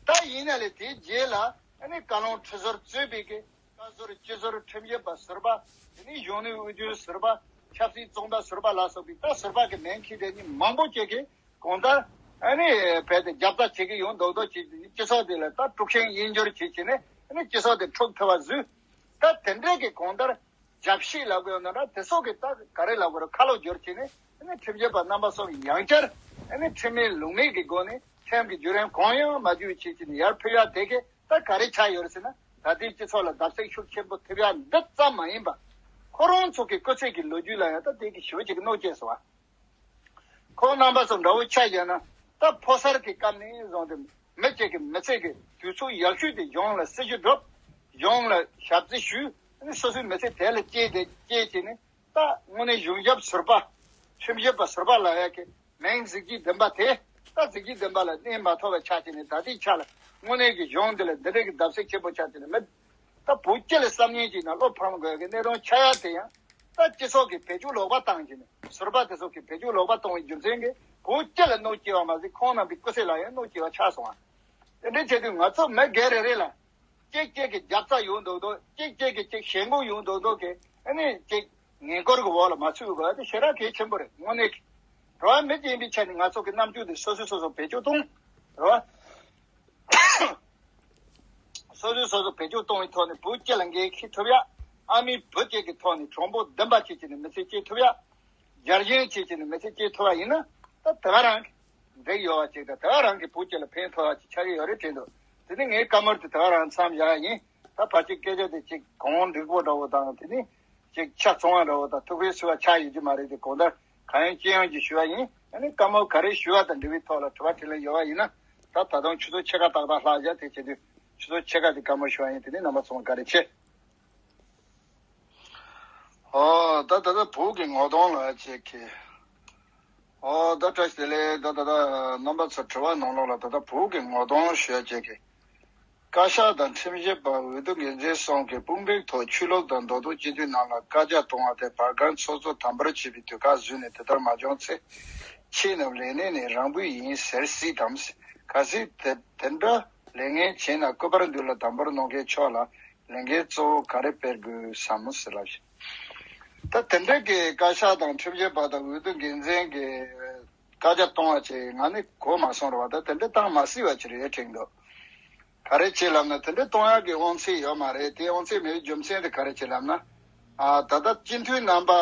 ད་ཡིན་ན་ལས་དེའི་རྗེས་ལ་ཨ་ནི་བཀའ་བློན་ཁྲི་ཟུར་གཙོས་པའི་གི་བཀའ་ཟུར་སྤྱི་ཟུར་ཁྲིམས་ཞིབ་པ་ཟུར་པ། དེ་ནས་གཞོན་ནུའི་དབུས་རྒྱུན་ཟུར་པ། ཆབ་སྲིད་བཙོན་པ་ཟུར་པ་ལ་སོགས་པའི་ད་ཟུར་པ་གི་མིང་འཁྱེར་དེ་ཉིད་མང་པོ་ཅིག་གིས་གང་ལྟར་ཨ་ནི་རྦད་དེ་རྒྱབ་རྩ་བྱེད་ཀྱི་ཡོང་མདོག་མདོག་བྱེད་ཀྱི་སྤྱི་ཚོགས་དེ་ལ་ད་དཀྲུག་ཤིང་དབྱེན་སྦྱོར་བྱེད་བྱས་ནས་ཨ་ནི་སྤྱི་ཚོགས་དེ་འཁྲུག་ཐུབ་པ་བཟོས། ད་དེ་འདྲས་ཀྱི་གང་ལྟར་རྒྱབ་བཤིག་ལབ་དགོས་ཡོད་ན་འདྲ། དེ་སོགས་ཀྱི་ད་ག་རེ་ལབ་དགོས་རེད། ཁ་ལོ་བསྒྱུར་བྱས་ནས་ཨ་ནི་ཁྲིམས་ཞིབ་པ་རྣམ་པ་སོགས་ཡང་བསྐྱར་ཨ་ནི་ཁྲིམས་མེད་ལུགས་མེད་ཀྱི་སྒོ་ནས་ཁྲིམས་ཀྱི་བརྒྱུད་རིམ་གང་ཡང་མ་བརྒྱུད་བྱས་བྱས་ནས་ཡར་ཕེབས་ཡ་དེ་གས། ད་ག་རེ་ཆགས་ཡོད་རེད་ཟེར་ན། ད་ལྟའི་སྤྱི་ཚོགས་ལ་བརྡབ་གསིག་ཤུགས་ཆེན་པོ་ཐེབས་ཡ་འདི་ཙམ་མ་ཡིན་པ། ཁོ་རང་ཚོ་གི་སྐུ་ཚེ་གི་ལོ་རྒྱུས་ལ་ཡང་ད་དེ་གི་ཞེ་པོ་ཅིག་གནོད་སྐྱེལ་སོང་བ། ཁོང་རྣམ་པ་ཚོ་འདྲ་བོ་ཆ་བཞག་ན། ད་ཕོ་གསར་གྱི་སྐབས་ནས་བཟུང་སྟེ་མི་གཅིག་གི་མི་ཚེ་གི་དུས་ཚོད་ཡག་ཤོས་དེ་གཞུང་ལ་སྲི་ཞུ་སྒྲུབ། གཞུང་ལ་ཞབས་ཕྱི་ཞུས། སོ་སོའི་མི་ཚེ་དེ་ལ་སྐྱེལ་ཏེ་སྐྱེལ་བྱས་ནས། ད་དངོས་གནས་གཞུང་ཞབས་ཟུར་པ། ཁྲིམས་ཞིབ་པ་ཟུར་པ་ལབ་ཡ་གི་མིང་གཟི་བརྗིད་ལྡན་པ་དེ། ད་གཟི་བརྗིད་ལྡན་པ་ལ་གནས་མ་ཐུབ་པ་ཆགས་བྱས་ནས་ད་ལྟའི་ཆ་ལ་དངོས་གནས་ཀྱི་གཞུང་འདི་ལ་འདི་འདྲའི་གི་བརྡབ་གསིག་ཆེན་པོ་ཆགས་བྱས་ནས་མི། ད་བོད་སྤྱི་ལ་བསམ་ཉན་བྱས་ན་བློ་ཕམ་དགོས་ཀྱི་གནད་དོན་ཆགས་ཡ་དེ་ཡང་། ད་སྤྱི་ཚོགས་ཀྱི་བེད་སྤྱོད་ལོག་པ་བཏང་བྱས་ནས་ཟུར་པ་དེ་ཚོ་གི་བེད་སྤྱོད་ལོག་པ་གཏོང་བའི་རྒྱུ་མཚན་གྱིས་བོད་སྤྱི་ལ་གནོད་སྐྱེལ་བ་མ་ཟད་ཁོང་རྣམ་པའི་སྐུ་ཚེ་ལ་ཡང་གནོད་སྐྱེལ་བ་ཆགས་སོང་བ། དེ་འདྲའི་བྱེད་དུས་ང་ཚོ་མི་སྒེར་རེ་རེ་ལ། གཅིག་གཅིག་གི་རྒྱབ་རྩ་ཡོང་མདོག་མདོག་གཅིག་གཅིག་གི་གཅིག་ཞེན་ཁོག་ཡོང་མདོག་མདོག་གི་ཨ་ནི་གཅིག་ངན་སྐུལ་གྱི་འོག་ལ་མ་ཚུད་དགོས་པ་དེ་ཞེ་དྲག་གལ་ཆེན་པོ་རེད། དངོས་གནས་ཀྱི་རེད་བ། མི་གཅིག་ཡིན་པའི་ཆ་ནས་ང་ཚོ་གི་རྣམ་འགྱུར་དེ་སོ་སོས་སོ་སོ་བེད་སྤྱོད་གཏོང་རེད་བ། སོ་སོས་སོ་སོ་བེད་སྤྱོད་གཏོང་བའི་ཐོག་ནས་བོད་སྤྱི་ལ་འགན་འཁྱེར་ཐུབ་ཡ། ཨ་མའི་བུ་གཅིག་གི་ཐོག་ནས་གྲོགས་པོ་འདུན་པ་བྱེད་བྱས་ནས་མི་ཚེ་སྐྱེལ་ཐུབ་ཡ། རྒྱལ་ཞེན་བྱེད་བྱས་ནས་མི་ཚེ་སྐྱེལ་ཐུབ་པ་ཡིན་ན། ད་དེ་ག་རང་གི་འགྲིག་ཡོད་པ་ཅིག་དང་། དེ་ག་རང་གི་བོད་སྤྱི་ལ་ཕན་ཐོགས་པ་ཅིག་ཆགས་ཀྱི་ཡོད་རེད་དྲན་འདུག་དེ་ནི་ངའི་བཀའ་མོལ་དེ་དེ་ག་རང་མཚམས་བཞག་ཡ་ཡིན། ད་ཕལ་ཆེར་སྐད་ཆ་དེ་ཅིག་གོང་འགྲིག་པོ་འདྲ་བོ་དང་། དེ་ནི་ཅིག་ཆ་ཚང་བ་འདྲ་བོ་དང་ཐུགས་ཕན་གསོས་པ་ཆགས་ཡོད་ཀྱི་མ་རེད་དེ། གང་ལྟར་གང་ཡང་ཅི་ཡང་གྱི་ཞུ་བ་ཡིན། ཨ་ནི་བཀའ་མོལ་ག་རེ་ཞུ་བ་དང་འབྲེལ་བའི་ཐོག་ལ་དྲི་བ་དྲིས་ལན་ཡོད་པ་ཡིན་ན། ད་ད་དུང་ཆུ་ཚོད་ཕྱེད་ཀ་ཏག་ཏག་ལྷག་བཞག་དེ་བྱེད་དུས་ཆུ་ཚོད་ཕྱེད་ཀ་དེ་བཀའ་མོལ་ཞུ་བ་ཡིན། དེ་ནི་རྣམ་པ་ཚོ་བཀའ་དྲིན་ཆེ། ཨོ། ད་ད་ལྟ་བོད་ཀྱི་ངོ་གདོང་ལ་ཅིག་གི། ཨོ། ད་བཀྲ་ཤིས་བདེ་ལེགས། ད་ད་ལྟ་རྣམ་པ་ཚོ་དྲི་བ་ནང་ལོགས་ལ་ད་ལྟ་བོད་ཀྱི་ངོ་གདོང་ཞུ་ཡ་ཅིག་གི། བཀའ་ཤག་དང་ཁྲིམས་ཞིབ་པ། འོས་བསྡུ་འགན་འཛིན་སོགས་ཀྱི་དཔུང་སྒྲིག་ཐོག་ཆོས་ལུགས་དང་མདོ་སྟོད་སྤྱི་འཐུས་རྣམས་ལ་བཀའ་རྒྱ་གཏོང་བ་དེ་བར་བཀའ་ཚོགས་གཙོས་དམ་པོར་བྱས་པའི་དུས་བཀག་བཟོས་ནས་དེ་ལྟར་མ་བྱུང་ཚེ། ཁྱེད་རྣམས་ལས་གནས་ནས་རང་འབུད་ཡིན་ཟེར་སྲིད་དམ། གལ་སྲིད་དེ་དེ་འདྲ་ལས་ངན་བྱས་ན་སྐུ་པར་འདི་ལ་དམ་པོར་གནང་མཁན་མཆོག་ལ་ལས་འགན་གཙོ་བོ་ག་རེ་སྤེལ་དགོས་སམ་ཟེར་ལབ་ཤིང་། ད་དེ་འདྲ་གི་བཀའ་ཤག་དང་ཁྲིམས་ཞིབ་པ་དང་འོས་བསྡུ་འགན་འཛིན་གྱི་བཀའ་རྒྱ་གཏོང་བ་ཅིག་ང་ནི་གོ་མ་སོང་རེད་བ། ད་དེ་འདྲ་བཏང་མ་སྲིད་པ་ཅིག་རེད་དྲན་འདུག་ག་རེ་བྱས་ལབ་ན། དེ་འདྲ་གཏོང་ཡག་གི་དབང་ཚད་ཡོད་མ་རེད། དེ་དབང་ཚད་མེད་པའི་རྒྱུ་མཚན་དེ་ག་རེ་བྱས་ལབ་ན། ཨ། ད་ལྟ་སྤྱི་འཐུས་རྣམ་པ་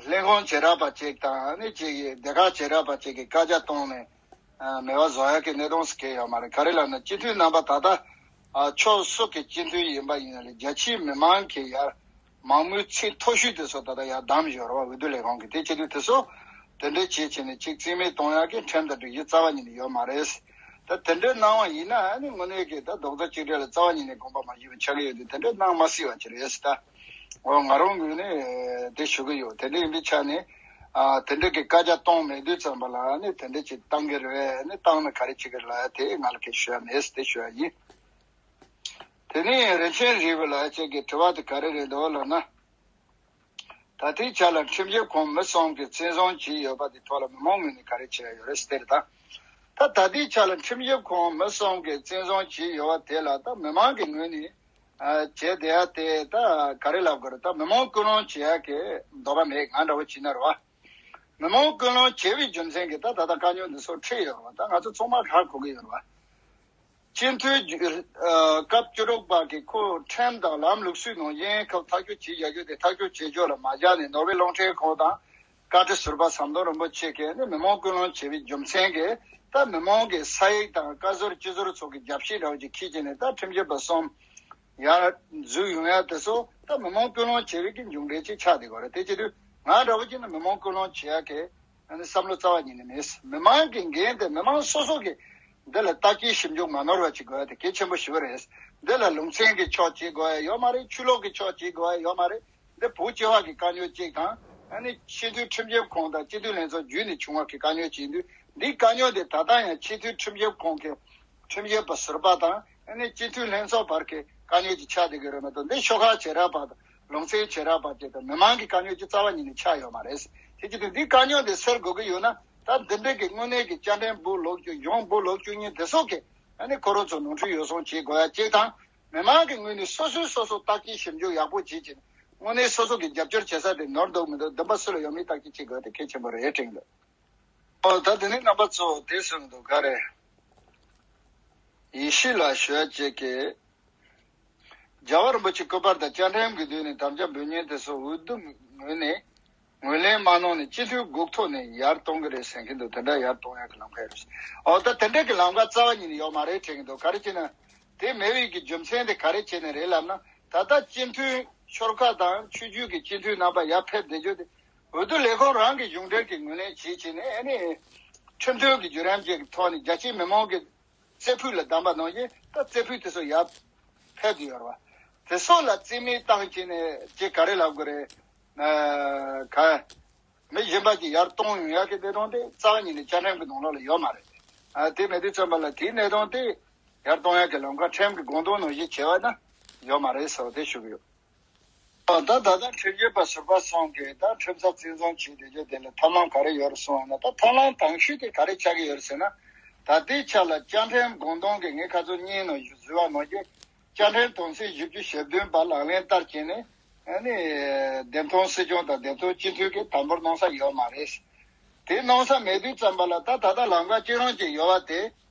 ལྷན་ཁང་བྱེ་བྲག་པ་ཅིག་དང་ནི་ཅིག་གིས་སྡེ་ཁག་བྱེ་བྲག་པ་ཅིག་གིས་བཀའ་རྒྱ་གཏོང་ནས། ཨ། མེད་པ་བཟོ་ཡག་གི་གནད་དོན་ཞིག་གང་ཡང་ཡོད་མ་རེད། ག་རེ་ལབ་ན་སྤྱི་འཐུས་རྣམ་པ་ད་ལྟ། ཨ། ཕྱོགས་སོ་སོ་གི་སྤྱི་འཐུས་ཡིན་པ་ཡིན་ན་ལས་རྒྱ་ཆེའི་མི་མང་གི་ཡར་མང་མོས་ཚད་མཐོ་ཤོས་དེ་ཚོ་ད་ལྟ་ཡར་བདམས་ཡོད་རེད་བ། འོས་བསྡུ་ལས་ཁང་གིས། དེ་བྱེད་དུས་དེ་ཚོ་ དེ་འདྲའི་བྱེད་བྱས་ནས་ཅིག་རྩིས་མེད་གཏོང་ཡག་གི་ཁྲིམས་དང་སྒྲིག་གཞི་རྩ་བ་ཉིད་ནས་ཡོད་མ་རེད། ད་དེ་འདྲའི་གནང་བ་ཡིན་ན་ཨ་ནི་དངོས་གནས་ཀྱི་ད་རྡོག་རྩ་གཅིག་སྒྲིལ་ལ་རྩ་བ་ཉིད་ནས་དགོངས་པ་མ་བཞེས་པ་ཆགས་ཀྱི་ཡོད་དུས་དེ་འདྲའི་གནང་མ་སྲིད་པ་ཅིག་རེད་ཟེར། ད་འོ་ང་རང་ངོས་ནས་དེ་ཞུ་གི་ཡོད། དེ་འདྲ་ཡིན་པའི་ཆ་ནས་ཨ་དེ་འདྲ་གི་བཀའ་རྒྱ་གཏོང་མེད་དུས་ཙམ་པ་ལ་ཨ་ནི་དེ་འདྲ་ཅིག་བཏང་གི་རེད། ཨ་ནི་བཏང་ན་ག་རེ་བྱེད་ཀྱི་རེད་ལབ་ཡ་དེ་ང་ལ་གས་ཞུ་ཡ་མེད་ཟེར་དེ་ཞུ་ཡ་ཡིན། དེ་ནས་རིན་ཆེན་རིག་པ་ལགས་བཅས་ཀྱི་དྲི་བ་དེ་ག་རེ་རེད་འདུག་ལབ་ན། ད་ལྟའི་ཆ་ལ་ཁྲིམས་ཞིབ་ཁང་མི་གསུམ་གྱིས་བཙན་བཟུང་བྱས་ཡོད་པ་དེ་ཐོག་ལ་མི་མང་ངོས་ནས་ག་རེ་བྱས་ཡོད་རེད་ཟེར་ད། ད་ད་ལྟའི་ཆ་ལ་ཁྲིམས་ཞིབ་ཁང་མི་གསུམ་གྱིས་བཙན་བཟུང་བྱས་ཡོད་པ་དེ་ལ་ད་མི་མང་གི་ངོས་ནས་ཨ་བྱས་བསྡད་ཡ་དེ་ད་ག་རེ་ལབ་དགོས་རེད། ད་མི་མང་ཀུན་སློང་བྱེད་ཡ་གི་འདོད་པ་མེད། ང་འདྲ་བོ་བྱས་ན་རེད་བ། མི་མང་ཀུན་སློང་བྱས་པའི་རྒྱུ་མཚན་གྱིས་ད་ད་ལྟ་དཀའ་རྙོག་འདི་ཚོ་འཕྲད་ཡོད་རེད་བ། ད་ང་ཚོ་ཚང་མ་ཧ་གོ་གི་ཡོད་རེད་བ། སྤྱི་འཐུས་རྒྱུ་ཨ་སྐབས་བཅུ་དྲུག་པ་གི་ཁོ་ཁྲིམས་དང་ལམ་ལུགས་སྲོལ་ནང་གཞི་ཁབ་ཐག་གཅོད་བྱེད་ཡ་རྒྱུ་དེ་ཐག་གཅོད་བྱེད་ཕྱོགས་ལ་མ་སྦྱར་ནས་ནོར་ཝེ་རླུང་འཕྲིན་ཁང་དང་བཀའ་ཁྲི་ཟུར་པ་ཟམ་གདོང་རིན་པོ་ཆེ་གིས་ནི་མི་མང་ཀུན་སློང་བྱེད་པའི་རྒྱུ་མཚན་གྱིས་ད་མི་མང་གི་ས་ཡིག་དང་བཀའ་ཟུར་སྤྱི་ཟུར་ཚོ་གི་རྒྱབ་བཤིག་འདྲ་བོ་ཅིག་ཁྱེར་བྱས་ནས་ད་ཁྲིམས་ཞིབ་པ་གསུམ་ཡར་འཛུལ་ཡོང་ཡ་དེ་ཚོ་ད་མི་མང་ཀུན་སློང་བྱེད་པའི་གི་མཇུག་འབྲས་ཅིག་ཆགས་བསྡད་ཡོད་རེད། དེ་བྱེད་དུས་ང་འདྲ་བོ་ཅིག་ནི་མི་མང་ཀུན་སློང་བྱེད་ཡ་གི་ཨ་ནི་བསམ་བློ་རྩ་བ་ཉིད་ནས་མེད། མི་མང་གི་འགན་དེ་མི་མང་སོ་སོ་གིས་འདི་ལ་བརྟག་དཔྱད་ཞིབ་འཇུག་མ་ནོར་བ་བྱེད་དགོས་ཡ་དེ་གལ་ཆེན་པོ་ཞེ་པོ་རེད། འདི་ལ་ལུང་ཚན་གྱི་ཕྱོགས་བྱེད་དགོས་ཡ་ཡོད་མ་རེད། ཆོས་ལུགས་ཀྱི་ཕྱོགས་བྱེད་དགོས་ཡ་ཡོད་མ་རེད། འདི་བོད་སྤྱི་བ་གི་དཀའ་རྙོག་ཅིག་དང་ཨ་ནི་སྤྱི་འཐུས་ཁྲིམས་ཞིབ་ཁང་དང་སྤྱི་འཐུས་ལྷན་ཚོགས་བརྒྱུད་ནས་བྱུང་བ་གི་དཀའ་རྙོག་ཅིག་ཡིན་དུས་འདིའི་དཀའ་རྙོག་དེ་ད་ལྟ་ཡང་སྤྱི་འཐུས་ཁྲིམས་ཞིབ་ཁང་གི་ཁྲིམས་ཞིབ་པ་ཟུར་པ་དང་ཨ་ནི་སྤྱི་འཐུས་ལྷན་ཚོགས་བར་གྱི་དཀའ་རྙོག་ཅིག་ཆགས་བསྡད་ཀྱི་རེད་མ་གཏོགས་འདི་ཤོག་ཁག་བྱེ་བྲག་པ་དང་། ལུང་ཚན་བྱེ་བྲག་པ་བཅས་དང་མི་མང་གི་དཀའ་རྙོག་ཅིག་རྩ་བ་ཉིད་ནས་ཆགས་ཡོད་མ་རེད། དེ་བྱེད་དུས་འདི་དཀའ་རྙོག་འདི་སེལ་དགོས་ཀྱི་ཡོད་ན་ད་འདི་འདྲའི་གི་དངོས་གནས་ཀྱི་བཅའ་ཁྲིམས་པོ་ལོ་བཅུ་གཞུང་པོ་ལོ་བཅུ་གཉིས་འདི་སོགས་ཀྱི་ཨ་ནི་ཁོ་རང་ཚོ་ནོར་འཁྲུལ་ཡོ་བསྲང་བྱེད་དགོས་ཡ་གཅིག་དང་། མི་མང་གི་ངོས་ནས་སོ་སོས་སོ་སོ་བརྟག་དཔྱད་ཞིབ་འཇུག་ཡག་པོ་བྱེད་ཅིང་དངོས་གནས་སོ་སོ་གི་རྒྱབ་སྐྱོར་བྱེད་ས་དེ་ནོར་འདུག་མི་འདུག་འདི་འབའ་སུ་ལ་ཡོད་མེད་བརྟག་དཔྱད་བྱེད་དགོས་ཡ་དེ་གལ་ཆེན་པོ་རེད་དྲན་འདུག་ཨོ་ད་དེ་ནས་རྣམ་པ་ཚོ་དེ་གསུངས་འདུག་ག་རེ། ཡེ་ཤེས་ལགས་ཞུ་ཡ་གཅིག་གི་རྒྱལ་བ་རིན་པོ་ཆེ་སྐུ་པར་དང་བཅའ་ཁྲིམས་ཀྱི་མདུན་ནས་དམ་བཅའ་འབུལ་མཁན་དེ་ཚོ་འོས་བསྡུ་ངོས་ནས་ངོས་ལེན་མ་གནང་ནས་སྤྱི་འཐུས་དགུ་ཐོག་ནས་ཡར་གཏོང་གི་རེད་ཟེར་མཁན་འདུག་དེ་འདྲ་ཡར་གཏོང་ཡག་གི་ལམ་ཁ་ཡོད་རེད། འོ་ད་དེ་འདྲ་གི་ལམ་ཁ་རྩ་བ་ཉིད་ནས་ཡོད་མ་རེད་དྲན་གྱི་འདུག་ག་རེ་བྱས་ན། དེ་མེད་པའི་གི་རྒྱུ་མཚན་དེ་ག་རེ་བྱས་ནས་རེད་ལབ་ན། ད་ལྟ་སྤྱི་འཐུས་ཆོལ་ཁ་དང་ཆོས་བརྒྱུད་ཀྱི་སྤྱི་འཐུས་རྣམ་པ་ཡར་ཕེབས་བསྡད་རྒྱུ་དེ་འོས་བསྡུ་ལས་ཁུངས་རང་གི་གཞུང་འབྲེལ་གྱི་ངོས་ལེན་བྱེད་བྱས་ནས་ཨ་ནི་ཁྲིམས་མཐུན་གྱི་བརྒྱུད་རིམ་ཅིག་གི་ཐོག་ནས་རྒྱ་ཆེའི་མི་མང་གི་རྩེ་ཕུད་ལ་བདམས་པ་ནང་བཞིན་ད་རྩེ་ཕུད་དེ་ཚོ་ཡར་ཕེབས་ཀྱི་ཡོད་རེད་བ། དེ་ཚོ་ལ་རྩིས་མེད་བཏང་བྱས་ནས་ཅིག་ག་རེ་ལབ་དགོས་རེད། ཨ་ག་མི་གཞན་པ་ཅིག་ཡར་གཏོང་ཡོང་ཡག་གི་གནས་སྟངས་དེ་རྩ་བ་ཉིད་ནས་བཅའ་ཁྲིམས་ཀྱི་ནང་ལོགས་ལ་ཡོད་མ་རེད། ཨ་དེ་མེད་དུས་ཙམ་པ་ལ་དེའི་གནས་སྟངས་དེ་ཡར་གཏོང་ཡག་གི་ལམ་ཁ་ཁྲིམས་ཀྱི་དགོངས་དོན་ནང་བཞིན་བྱས་པ་ན་ཡོད་མ་རེད་ཟེར་བ་དེ་ཞུ་གི་ཡོད། ད་ད་ལྟ་ཁྲིམས་ཞིབ་པ་ཟུར་པ་གསུམ་གྱིས་ད་ཁྲིམས་ས་བཙན་བཟུང་བྱས་བསྡད་རྒྱུ་དེ་ལ་ཐབས་ལམ་ག་རེ་ཡོད་རེད་གསུངས་པ་ན། ད་ཐབས་ལམ་དང་ཤོས་དེ་ག་རེ་ཆགས་ཀྱི་ཡོད་རེད་ཟེར་ན། ད་ལྟའི་ཆ་ལ་བཅའ་ཁྲིམས་དགོངས་དོན་གྱི་ངས་ཁ་ཚོན་གཉིས་ནང་བཞིན་བཟོས་པ་ནང་བཞིན་བཅའ་ཁྲིམས་དོན་ཚན་བཞི་བཅུ་ཞེ་བདུན་པ་ལག་ལེན་བསྟར་བྱས་ནས་ཨ་ནི་འདེམས་ཐོན་སྲིད་སྐྱོང་དང་འདེམས་ཐོན་སྤྱི་འཐུས་ཀྱི་དམ་པོར་གནང་ས་ཡོད་མ་རེད། དེ་གནང་ས་མེད་དུས་ཙམ་པ་ལ་ད་ད་ལྟ་ལམ་ཁ་གཅིག་རང་གཅིག་ཡོད་པ་དེ།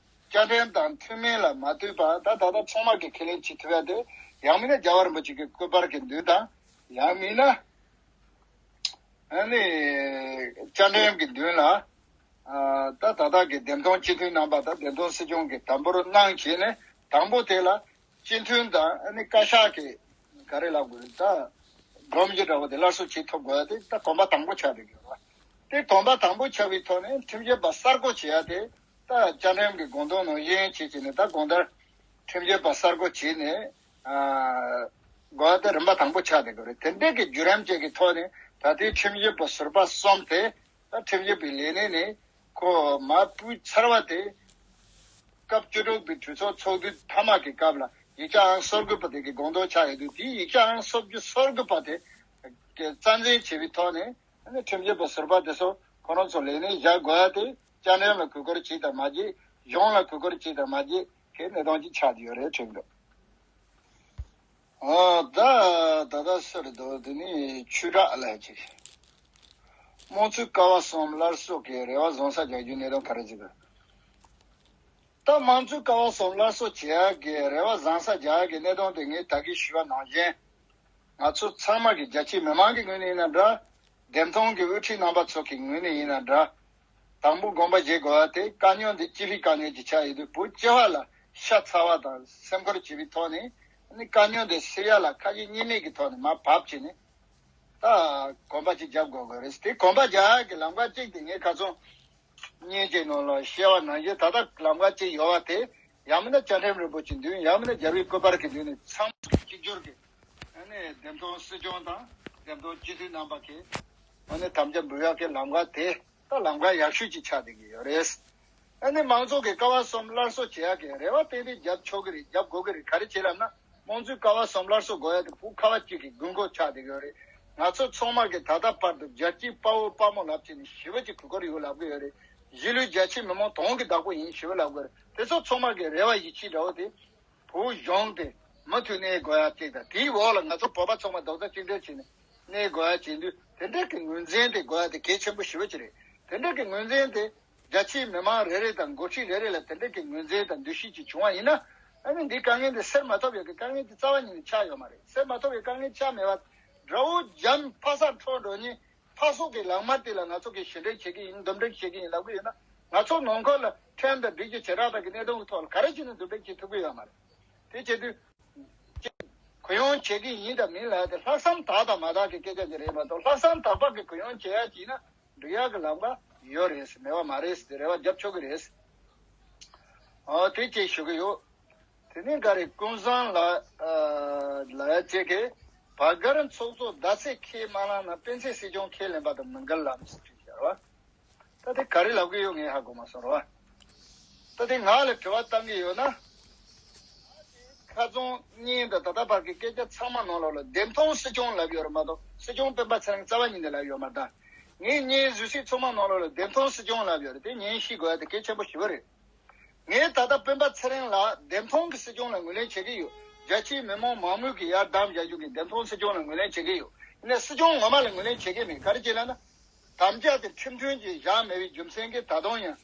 བཅའ་ཁྲིམས་དང་མཐུན་མིན་ལ་མ་ལྟོས་པར་ད་ད་ལྟ་ཚང་མ་གིས་ཁས་ལེན་བྱེད་ཐུབ་ཡ་དེ། ཡང་མིན་ན་རྒྱལ་བ་རིན་པོ་ཆེ་གི་སྐུ་པར་གྱི་མདུན་དང་། ཡང་མིན་ན་ཨ་ནི་བཅའ་ཁྲིམས་ཀྱི་མདུན་ལ་ཨ་ད་ད་ལྟ་གི་འདེམས་ཐོན་སྤྱི་འཐུས་རྣམ་པ་དང་འདེམས་ཐོན་སྲིད་སྐྱོང་གི་དམ་པོར་གནང་བྱས་ནས་དང་པོ་དེ་ལ་སྤྱི་འཐུས་དང་ཨ་ནི་བཀའ་ཤག་གི་ག་རེ་ལབ་དགོས་རེད། ད་སྒྲོམ་གཞི་འདྲ་བོ་དེ་སླར་གསོ་བྱེད་ཐུབ་དགོས་ཡ་དེ་ད་གོམ་པ་དང་པོ་ཆགས་བསྡད་ཡོད་རེད། དེ་གོམ་པ་དང་པོ་ཆགས་པའི་ཐོག་ནས་ཁྲིམས་ཞིབ་པ་གསར་བསྐོ་བྱེད་ཡ་དེ། ད་བཅའ་ཁྲིམས་ཀྱི་དགོངས་དོན་ནང་བཞིན་བྱེད་ཀྱི་ནས་ད་དགོངས་དོན་ཁྲིམས་ཞིབ་པ་གསར་བསྐོ་བྱས་ནས་ཨ་དགོས་ཡ་དེ་རིམ་པ་དང་པོ་ཆགས་བསྡད་ཡོད་རེད། དེ་འདྲའི་གི་བརྒྱུད་རིམ་ཅིག་གི་ཐོག་ནས་ད་ལྟའི་ཁྲིམས་ཞིབ་པ་ཟུར་པ་གསུམ་དེ་ད་ཁྲིམས་ཞིབ་པའི་ལས་གནས་ནས་ཁོ་མར་ཕུད་ཚར་བ་དེ། སྐབས་བཅུ་དྲུག་པའི་གྲོས་ཚོགས་ཚོགས་དུས་མཐའ་མ་གི་སྐབས་ལ་ཡིག་ཆ་ཨང་སོ་དགུ་པ་དེ་གི་དགོངས་དོན་ཆགས་ཡོད་དུས། དེའི་ཡིག་ཆ་ཨང་སོ་བཅུ་སོ་དགུ་པ་དེ་གི་རྩ་འཛིན་བྱས་པའི་ཐོག་ནས་ཁྲིམས་ཞིབ་པ་ཟུར་པ་དེ་ཚོ་ཁོ་རང་ཚོ་ལས་གནས་བཞག་དགོས་ཡ་དེ་བཅའ་ཁྲིམས་ལ་གུས་བཀུར་བྱས་དང་མ་བྱས། གཞུང་ལ་གུས་བཀུར་བྱས་དང་མ་བྱས་གི་གནས་སྟངས་ཅིག་ཆགས་བསྡད་ཡོད་རེད་དྲན་འདུག་ཨོ་ད་ད་ལྟ་སུ་རེད་འདུག་དེ་ནི་ཆོས་གྲགས་ལགས་ཅིག་དམངས་གཙོའི་ཀ་བ་གསུམ་སླར་གསོ་གི་རེ་བ་བཟང་ས་རྒྱག་རྒྱུའི་གནད་དོན་ག་རེ་ཟེར་གི། ད་དམངས་གཙོའི་ཀ་བ་གསུམ་སླར་གསོ་བྱེད་ཡག་གི་རེ་བ་བཟང་ས་རྒྱག་ཡག་གི་གནད་དོན་དེ་ངས་ད་གིན་ཞུས་པ་ནང་བཞིན། ང་ཚོ་ཚང་མ་གི་རྒྱ་ཆེའི་མི་མང་གི་ངོས་ནས་ཡིན་ན་འདྲ། འདེམས་ཐོན་གྱི་དབུ་ཁྲིད་རྣམ་པ་ཚོ་གི་ངོས་ནས་ཡིན་ན་འདྲ། དང་པོ་དགོངས་པ་བཞེས་དགོས་པ་དེ་དཀའ་རྙོག་འདི་སྤྱི་པའི་དཀའ་རྙོག་ཅིག་ཆགས་ཡོད་དུས་བོད་སྤྱི་བ་ལ་ཤ་ཚ་བ་དང་སེམས་ཁུར་བྱེད་པའི་ཐོག་ནས་ནི་དཀའ་རྙོག་འདི་སེལ་ཡ་ལ་ཁ་ཞེ་གཉིས་མེད་ཀྱི་ཐོག་ནས་མར་བབས་བྱས་ནས་ ད་གོམ་པ་གཅིག་རྒྱབ་དགོས་དགོས་རེད། དེ་གོམ་པ་རྒྱག་གི་ལམ་ཁ་གཅིག་དེ་ངས་ཁ་སང་བརྙན་གཅིག་ནང་ལ་བཤད་པ་ནང་བཞིན་ད་ལྟ་ལམ་ཁ་གཅིག་ཡོད་པ་དེ་ཡང་མིན་ན་བཅའ་ཁྲིམས་རིན་པོ་ཆེ་མདུན། ཡང་མིན་ན་རྒྱལ་བའི་སྐུ་པར་གྱི་མདུན་ནས་ཚང་མ་གཅིག་གྱུར་གྱི་ཨ་ནི་འདེམས་ཐོན་སྲིད་སྐྱོང་དང་འདེམས་ཐོན་སྤྱི་འཐུས་རྣམ་པ་གིས་ཨ་ནི་དམ་བཅའ་འབུལ་ཡག་གི་ལམ་ཁ་དེ་ད་ལམ་ཁ་ཡག་ཤོས་ཅིག་ཆགས་བསྡད་ཀྱི་ཡོད་རེད། ཨ་ནི་མང་ཚོགས་ཀྱི་ཀ་བ་གསུམ་སླར་གསོ་བྱེད་ཡག་གི་རེ་བ་ཏན་ཏན་རྒྱབ་ཆོག་གི་རེད། རྒྱབ་དགོས་ཀྱི་རེད། ག་རེ་བྱེད་ལབ་ན། དམངས་གཙོའི་ཀ་བ་གསུམ་སླར་གསོ་དགོས་ཡ་དེ་བོད་ཁ་བ་གཅིག་གི་དགོས་མཁོ་ཆགས་བསྡད་ཡོད་རེད། ང་ཚོ་ཚང་མ་གི་ད་ལྟ་བར་དུ་རྒྱལ་གཅེས་དཔའ་བོ་དཔའ་མོ་ལབ་བྱས་ནས་ཞི་བ་གཅིག་གོ་སྐབས་ཡོད་ལབ་གི་ཡོད་རེད། གཞིས་ལུས་རྒྱ་ཆེའི་མི་མང་དོན་གྱི་བདག་པོ་ཡིན་ཞི་བ་ལབ་གི་ཡོད་རེད། དེ་ཚོ་ཚང་མ་གི་རེ་བ་ཡིད་ཆེས་འདྲ་བོ་དེ་བོད་གཞུང་དེ་མུ་མཐུད་གནས་དགོས་ཡ་གཅིག་དང་། དེའི་འོག་ལ་ང་ཚོ་བོད་པ་ཚང་མ་རྡོག་རྩ་གཅིག་སྒྲིལ་བྱས་ནས་གནས་དགོས་ཡ་བྱེད་དུས་དེ་འདྲ་གི་ངོས་འཛིན་དེ་དགོས་ཡ་དེ་གལ་ཆེན་པོ་ཞེ་པོ་ཅིག་རེད། དེ་འདྲ་གི་ངོས་འཛིན་དེ་རྒྱ་ཆེའི་མི་མང་རེ་རེ་དང་འགོ་ཁྲིད་རེ་རེ་ལ་དེ་འདྲ་གི་ངོས་འཛིན་དང་འདུ་ཤེས་ཅིག་བྱུང་བ་ཡིན་ན། ཨ་ནི་འདི་དཀའ་ངལ་འདི་སེལ་མ་ཐུབ་ཡག་གི་དཀའ་ངལ་འདི་རྩ་བ་ཉིད་ནས་ཆགས་ཡོད་མ་རེད། སེལ་མ་ཐུབ་པའི་དཀའ་ངལ་ཆགས་མེད་པ། དགྲ་བོ་འཇམ་ཕ་སར་འཕྲོ་འགྲོ་ཉིན་ཕ་སོགས་ཀྱི་ལག་དམར་དེ་ལ་ང་ཚོ་གིས་ཞི་འགྲིག་བྱེད་ཀྱི་ཡིན། འདུམ་འགྲིག་བྱེད་ཀྱི་ཡིན་ལབ་གི་ཡོད་ན། ང་ཚོ་ནང་ཁུལ་ལ་ཁྲིམས་དང་སྒྲིག་གཞི་བྱེ་བྲག་ཕྲག་གི་གནད་དོན་གྱི་ཐོག་ལ་ག་རེ་བྱས་ནས་འདུམ་འགྲིག་བྱེད་ཐུབ་ཀྱི་ཡོད་མ་རེད། དེ་བྱེད་དུས། གུ་ཡངས་བྱེད་ཀྱི་ཡིན་དང་མིན་ལབ་དེ་ལྷག་བསམ་དག་དང་མ་དག་གི་སྐད་ཆ་ཅིག་རེད་མ་གཏོགས། ལྷག་བསམ་དག་པ་གི་གུ་ཡངས་བྱེད་ཡ་ཅིག་ན་འགྲིག་ཡ་གི་ལམ་ཁ་ཡོད་རེད་ཟེར། མེད་པ་མ་རེད་ཟེར། རེ་བ་རྒྱབ་ཆོག་གི་རེད། ཨོ་དེ་ཅིག་ཞུ་གི་ཡོད། དེ་ནས་འགའ་རེ་ཀུན་བཟང་ལ་ལ་ཡ་ཅིག་གིས་བར་སྒར་ཚོགས་གཙོ་ཟླ་ཚེས་ཁས་མ་བླངས་ན་སྤེན་ཚེ་སྲིད་སྐྱོང་ཁས་ལེན་པ་དང་མི་འགལ་ལམ་ཟེར་བྲིས་བཞག་པ། ད་དེ་ག་རེ་ལབ་གི་ཡོད་ངས་ཧ་གོ་མ་སོང་རོ། ད་དེ་ང་ལ་དྲི་བ་བཏང་གི་ཡོད་ན། ཁ་རྩང་གཉིས་དང་ད་ལྟ་བར་གྱི་སྐད་ཆ་ཚང་མ་ནང་ལོགས་ལ་འདེམས་ཐོན་སྲིད་སྐྱོང་ལབ་ཡོད་རེད་མ་གཏོགས། སྲིད་སྐྱོང་སྤེན་པ་ཚེ་རིང་རྩ་བ་ཉིད་ནས་ལབ་ཡོད་མ་རེད། ད་ངས་བརྙན་བཟོས་ཚིག་ཚང་མ་ནང་ལོགས་ལ་འདེམས་ཐོན་སྲིད་སྐྱོང་ལབ་ཡོད་རེད། དེ་ཉན་ཤེས་དགོས་ཡ་དེ་གལ་ཆེན་པོ་ཞེ་པོ་རེད། ངས་ད་ལྟ་སྤེན་པ་ཚེ་རིང་ལ་འདེམས་ཐོན་གྱི་སྲིད་སྐྱོང་ལ་ངོས་ལེན་བྱེད་ཀྱི་ཡོད། རྒྱ་ཆེའི་མི་མང་མང་མོས་ཀྱིས་ཡར་བདམས་བཞག་རྒྱུ་གི་འདེམས་ཐོན་སྲིད་སྐྱོང་ལ་ངོས་ལེན་བྱེད་ཀྱི་ཡོད། ཡིན་ནའི་སྲིད་སྐྱོང་ངོ་མ་ལ་ངོས་ལེན་བྱེད་ཀྱི་མེད། ག་རེ་བྱས་ལབ་ན། དམ་བཅའ་དེ་ཁྲིམས་མཐུན་གྱིས་བཞག་མེད་པའི་རྒྱུ་མཚན་གྱིས་ད་དུང་ཡང་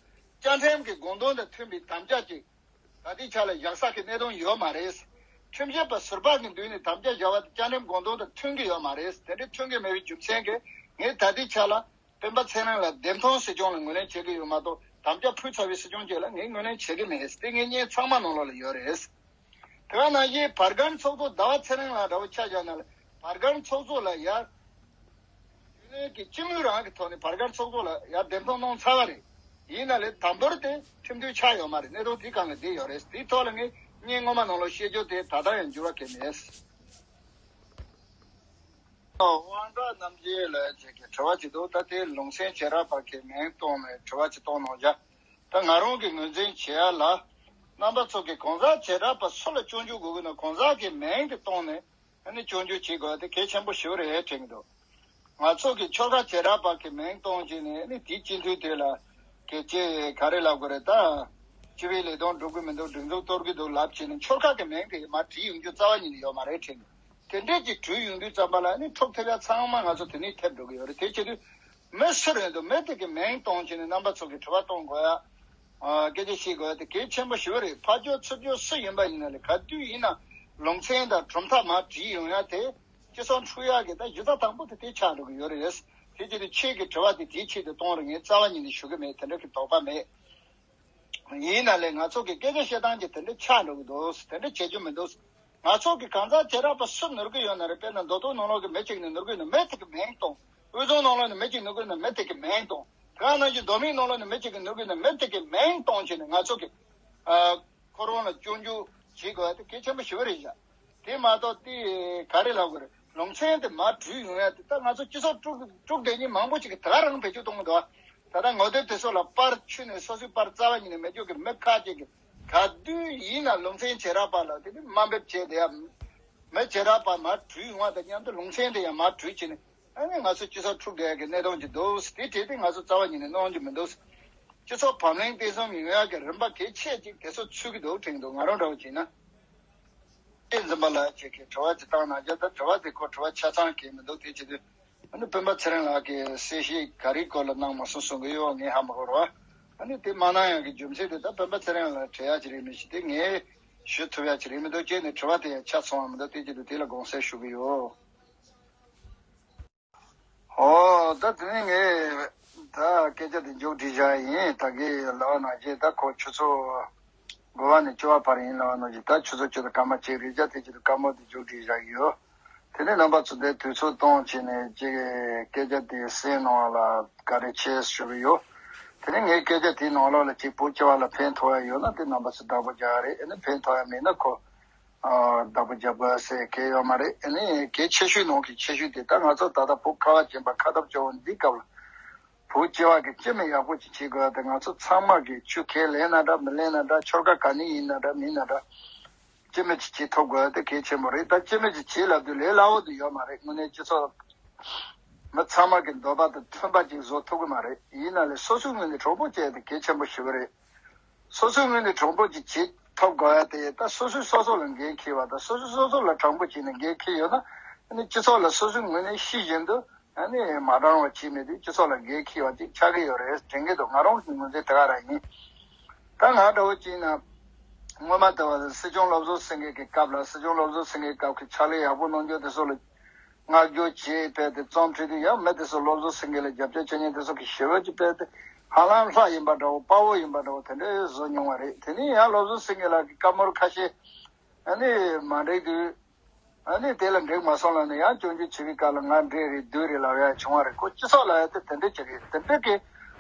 བཅའ་ཁྲིམས་ཀྱི་དགོངས་དོན་དང་མཐུན་པའི་དམ་བཅའ་ཅིག་ད་ལྟའི་ཆ་ལ་བཞག་ས་གི་གནད་དོན་ཡོད་མ་རེད། ཁྲིམས་ཞིབ་པ་ཟུར་པ་གི་མདུན་ནས་དམ་བཅའ་བཞག་པ་དེ་བཅའ་ཁྲིམས་དགོངས་དོན་དང་མཐུན་གྱི་ཡོད་མ་རེད། དེ་འདྲ་མཐུན་གྱི་མེད་པའི་རྒྱུ་མཚན་གྱིས་ངས་ད་ལྟའི་ཆ་ལ་སྤེན་པ་ཚེ་རིང་ལ་འདེམས་ཐོན་སྲིད་སྐྱོང་ལ་ངོས་ལེན་བྱེད་ཀྱི་ཡོད་མ་གཏོགས། དམ་བཅའ་ཕུལ་ཚར་བའི་སྲིད་སྐྱོང་ཅིག་ལ་ངས་ངོས་ལེན་བྱེད་ཀྱི་མེད། དེ་ངའི་བརྙན་ཚང་མ་ནང་ལོགས་ལ་ཡོད་རེད། དེ་ག་ནང་བཞིན་བར་སྒར་ཚོགས་གཙོ་ཟླ་བ་ཚེ་རིང་ལགས་འདྲ་བོ་ཆ་བཞག་ན་ལ། བར་སྒར་ཚོགས་གཙོ་ལ་ཡར་རྒྱུན་ལས་ཀྱི་སྤྱི་མོས་རང་གི་ཐོག་ནས་བར་སྒར་ཚོགས་གཙོ་ལ་ཡར་འདེམས་ཐོན་གནང་ཚར་བ་རེད། ཡིན་ན་ལས་དམ་པོར་དེ་ཁྲིམས་མཐུན་ཆགས་ཡོད་མ་རེད། གནད་དོན་དེའི་སྒང་ལ་བསྡད་ཡོད་རེད། དེའི་ཐོག་ལ་ངས་བརྙན་སྔོན་མ་ནང་ལ་བཤད་རྒྱུ་དེ་ད་ལྟ་ཡང་འགྱུར་བ་གང་ཡང་མེད། དབང་གྲགས་རྣམ་རྒྱལ་ལགས་ཀྱིས་དྲི་བ་ཅིག་འདུག་ད་དེ་ལུང་ཚན་བྱེ་བྲག་པ་གི་མིང་བཏོན་ནས་དྲི་བ་ཅིག་བཏང་གནང་བྱ། ད་ང་རང་གི་ངོས་འཛིན་བྱེད་ཡ་ལ། རྣམ་པ་ཚོ་གིས་གང་ཟག་བྱེ་བྲག་པ་སུ་ལ་སྐྱོན་བརྗོད་དགོས་ཀྱི་ན་གང་ཟག་གི་མིང་དེ་བཏོན་ནས་ཨ་ནི་སྐྱོན་བརྗོད་བྱེད་དགོས་དེ་གལ་ཆེན་པོ་ཞེ་པོ་རེད་དྲན་གྱི་འདུག་ང་ཚོ་གིས་ཆོལ་ཁ་བྱེ་བྲག་པ་གི་མིང་བཏོན་བྱས་ནས་ཨ་ནི་དེའི་སྤྱི་འཐུས་དེ་ལ་གལ་ཆེ་ག་རེ་ལབ་དགོས་རེད། ད་སྤྱི་པའི་ལས་དོན་སྒྲུབ་ཀྱི་མི་འདུག་སྒྲིག་འཛུགས་གཏོར་གྱི་འདུག་ལབ་བྱས་ནས་ཆོལ་ཁ་གི་མིང་དེ་མར་བྲིས་ཡོང་རྒྱུ་རྩ་བ་ཉིད་ནས་ཡོད་མ་རེད་དྲན་གྱི། དེ་འདྲས་ཀྱི་གྲོས་ཡོང་དུས་ཙམ་པ་ལ་ནི་འཁྲུག་ཐེབས་ཡ་ཚང་མ་ང་ཚོ་དེ་ནས་ཐེབས་འགྲོ་གི་ཡོད་རེད། དེ་བྱེད་དུས་མི་སུ་རེད་འདུག་མི་དེ་གི་མིང་བཏོན་བྱས་ནས་རྣམ་པ་ཚོ་གི་དྲི་བ་གཏོང་དགོས་ཡ། ཨ་སྐད་ཆ་བཤད་དགོས་ཡ་དེ་གལ་ཆེན་པོ་ཞེ་པོ་རེད། ཕར་ཕྱོགས་ཚུར་ཕྱོགས་སུ་ཡིན་པ་ཡིན་ན་ལས་ག་དུས་ཡིན་ན་ལུང་ཚན་དང་གྲུབ་མཐའ་མར་བྲིས་ཡོང་ཡ་དེ་སྤྱི་ཚོགས་འཁྲུག་ཡ་གི་ད་གཞི་རྩ་དང་པོ་དེ་དེ་ཆགས་འགྲོ་གི་ཡོད་རེད། དེ་བྱེད་དུས་ཁྱེད་ཀྱི་དྲི་བ་དེ་དེའི་ཆེད་དུ་གཏོང་རེད། ངས་རྩ་བ་ཉིད་ནས་ཞུ་གི་མེད། དེ་འདྲ་གི་དོགས་པ་མེད། ཡིན་ན་ལས་ང་ཚོ་གི་སྐད་ཆ་བཤད་སྟངས་ཀྱི་དེ་འདྲ་ཆགས་འགྲོ་གི་འདུག་དེ་འདྲ་བྱེད་རྒྱུ་མི་འདུག་ང་ཚོ་གི་གང་ཟག་བྱེ་བྲག་པ་སུ་ནོར་གི་ཡོད་ན་རེད། དཔེར་ན་མདོ་སྟོད་ནང་ལོགས་ཀྱི་མི་གཅིག་ནི་ནོར་གི་ཡོད་ན་མི་དེ་གི་མིང་བཏོན། དབུས་གཙང་ནང་ལོགས་ནི་མི་གཅིག་ནོར་གི་ཡོད་ན་མི་དེ་གི་མིང་བཏོན། དེ་ག་ནང་བཞིན་མདོ་སྨད་ནང་ལོགས་ནི་མི་གཅིག་གི་ནོར་གི་ཡོད་ན་མི་དེ་གི་མིང་བཏོན་བྱས་ནས་ང་ཚོ་གི་ཨ་ཁོ་རང་ལ་སྐྱོན་བརྗོད་བྱེད་དགོས་ཡ་དེ་གལ་ཆེན་པོ་ཞེ་པོ་རེད་བཞག་དེ་མ་གཏོགས་དེ་ག་རེ་ལབ་དགོས་རེད། ལུང་ཚན་དེ་མར་བྲུས་ཡོང་ཡ་དེ་ད་ང་ཚོ་སྤྱི་ཚོགས་དཀྲུག་དཀྲུག་བསྡད་མཁན་མང་པོ་ཅིག་གིས་ད་ག་རང་བེད་སྤྱོད་གཏོང་གི་འདུག་ད་ལྟ་ངོ་དེབ་དེ་ཚོ་ལ་པར་ཁྱོན་ནས་སོ་སོའི་པར་རྩ་བ་ཉིད་ནས་མེད་རྒྱུ་གི་མི་ཁ་ཅིག་གིས་ག་དུས་ཡིན་ན་ལུང་ཚན་བྱེ་བྲག་པ་ལ་དེ་ནི་དམའ་འབེབས་བྱས་བསྡད་ཡ། མི་བྱེ་བྲག་པ་མར་བྲུས་ཡོང་བ་དང་མཉམ་དུ་ལུང་ཚན་དེ་ཡང་མར་བྲུས་བྱས་ནས་ཨ་ནི་ང་ཚོ་སྤྱི་ཚོགས་འཁྲུག་བསྡད་ཡ་གི་གནད་དོན་ཅིག་འདུག་དེ་བྲིས་ཏེ་ང་ཚོ་རྩ་བ་ཉིད་ནས་གནང་རྒྱུ་མི་འདུག་སྤྱི་ཚོགས་བམ་བརླིང་བརྟན་གསུམ་ཡོང་ཡག་གི་རིམ་པ་གལ་ཆེ་ཅིག་དེ་ཚོ་ཚུད་ཀྱི་འདུག་དྲན་གྱི་འདུག་ང་རང་འདྲ་བོ་བྱས་ན། ཨེ་འཛིན་པ་ལགས་ཅིག་གིས་དྲི་བ་ཅིག་བཏང་གནང་རྒྱུ་དང་། དྲི་བ་དེ་ཁོ་དྲི་བ་ཆ་ཚང་གང་ཡང་མི་འདུག་དེ་བྱེད་དུས་ཨ་ནི་སྤེན་པ་ཚེ་རིང་ལགས་ཀྱིས་གསལ་བཤད་ག་རེའི་སྐོར་ལ་གནང་མ་སོང་གསུང་གི་ཡོད། ངས་ཧ་མ་གོ་རོགས། ཨ་ནི་དེ་མ་གནང་ཡག་གི་རྒྱུ་མཚན་དེ་ད་སྤེན་པ་ཚེ་རིང་ལགས་དྲི་ཡག་ཅིག་རེད་མི་ཤེས། དེ་ངས་ཞུ་ཐུབ་ཡག་ཅིག་རེད་མི་འདུག་ཅེས་ནས་དྲི་བ་དེ་ཡང་ཆ་ཚང་བ་མི་འདུག་དེ་བྱེད་དུས་དེ་ལ་དགོངས་སེལ་ཞུ་གི་ཡོད། ཨོ་ད་དེ་ནས་ངས་ད་སྐད་ཆ་དེ་མཇུག་སྒྲིལ་བཞག་ཡིན། ད་གིན་ལབ་པ་ནང་བཞིན་ད་ཁོ་ཆུ་ཚོད་དགུ་པ་ནས་བཅུ་པ་བར་ཡིན་ལབ་པ་ནང་བཞིན་ད་ཆུ་ཚོད་བཅུ་དང་སྐར་མ་གཅིག་རེད་བཞག་དེ་བྱེད་དུས་སྐར་མ་དེ་མཇུག་སྒྲིལ་བཞག་གི་ཡོད། དེ་ནས་རྣམ་པ་ཚོ་དེ་དུས་ཚོད་གཏོང་བྱས་ནས་ཅིག་སྐད་ཆ་དེ་གསན་གནང་བ་ལ་བཀའ་དྲིན་ཆེ་ཞུ་གི་ཡོད། དེ་ནས་ངའི་སྐད་ཆ་དེའི་ནང་ལོགས་ལ་ཅིག་བོད་སྤྱི་བ་ལ་ཕན་ཐོགས་ཡ་ཡོད་ན་དེ་རྣམ་པ་ཚོ་བདག་པོ་རྒྱག་རེད། ཨ་ནི་ཕན་ཐོགས་ཡ་མེད་ན་ཁོ་ཨ་བདག་པོ་རྒྱབ་དགོས་ཟེར་གལ་ཡོད་མ་རེད། ཨ་ནི་གལ་ཆེ་ཤོས་ནང་གི་ཆེ་ཤོས་དེ་ད་ང་ཚོ་ད་ལྟ་བོད་ཁ་བ་ཅན་པ་ཁ་སྟབས་སྐྱོ་བོ་འདིའི་སྐབས་ལ། བོད་སྤྱི་བ་གི་སྤྱི་མི་ཡག་པོ་ཅིག་བྱེད་དགོས་ཏེ་ང་ཚོ་ཚང་མ་གི་ཆུ་ཁས་ལེན་ན་འདྲ་མི་ལེན་ན་འདྲ་ཆོལ་ཁ་ག་ནས་ཡིན་ན་འདྲ་མིན་ན་འདྲ་སྤྱི་མི་ཅིག་བྱེད་ཐུབ་དགོས་ཏེ་གལ་ཆེན་པོ་རེད། ད་སྤྱི་མི་ཅིག་བྱེད་ལབ་དུས་ལས་སླ་བོ་དེ་ཡོད་མ་རེད། དངོས་གནས་སྤྱི་ཚོགས་མི་ཚང་མ་གི་འདོད་པ་དང་མཐུན་པ་ཅིག་བཟོ་ཐུབ་ཀྱི་མ་རེད། ཡིན་ན་ལས་སོ་སོའི་ངོས་ནས་གྲོགས་པོ་བྱས་ཏེ་གལ་ཆེན་པོ་ཞིག་རེད། སོ་སོའི་ངོས་ནས་གྲོགས་པོ་ཅིག་བྱེད་ཐུབ་དགོས་ཡ་དེ་ད་སོ་སོས་སོ་སོ་ལ་འགན་འཁྱེར་བ་དང་སོ་སོས་སོ་སོ་ལ་དྲང་པོ་བྱས་ནས་འགན་འཁྱེར་ཡོད་ན་ཨ་ནི་སྤྱི་ཚོགས་ལ་སོ་སོའི་ངོས་ནས་ཤེས་བཞིན་དུ་ཨ་ནི་མ་དྲང་བ་བྱས་མེད་དུས་སྤྱི་ཚོགས་ལ་འགན་འཁྱེར་བ་ཅིག་ཆགས་ཀྱི་ཡོད་རེད་དྲན་གྱི་འདུག་ང་རང་གི་ངོས་འཛིན་དེ་ག་རང་ཡིན། ད་ང་འདྲ་བོ་ཅིག་ཡིན་ན་སྔོན་མ་དེ་བ་སྲིད་སྐྱོང་བློ་བཟང་སེང་གེ་གི་སྐབས་ལ་སྲིད་སྐྱོང་བློ་བཟང་སེང་གེ་གི་སྐབས་ཀྱི་ཕྱག་ལས་ཡག་པོ་གནང་རྒྱུ་དེ་ཚོ་ལ། བསྔགས་བརྗོད་བྱས་པས་དེ་རྩོམ་བྲིས་དུས་ཡང་མི་དེ་ཚོ་བློ་བཟང་སེང་གེ་ལ་རྒྱབ་སྐྱོར་བྱེད་མཁན་དེ་ཚོ་གི་ཞི་བའི་ཀྱི་དཔེ་དེ་ཧ་ལམ་ལྷ་ཡིན་པ་འདྲ་བོ་དཔའ་བོ་ཡིན་པ་འདྲ་བོ་དེ་འདྲའི་བཟོ་མྱོང་བ་རེད། དེ་ནས་ཡང་བློ་བཟང་སེང་གེ་ལགས་ཀྱི་བཀའ་མོལ་ཁ་ཤས་ཨ་ནི་མ་འགྲིག་དུས་ཨ་ནི་དེ་ལ་འགྲིག་མ་སོང་ལབ་ནས་ཡང་སྐྱོན་བརྗོད་བྱེད་པའི་སྐབས་ལ་ང་འདྲེ་རེད་བདུད་རེད་ལབ་ཡ་བྱུང་བ་རེད། ཁོ་སྤྱི་ཚོགས་ལ་ཡ་དེ་དེ་འདྲ་ཅིག་རེད། དེ་འདྲ་གི་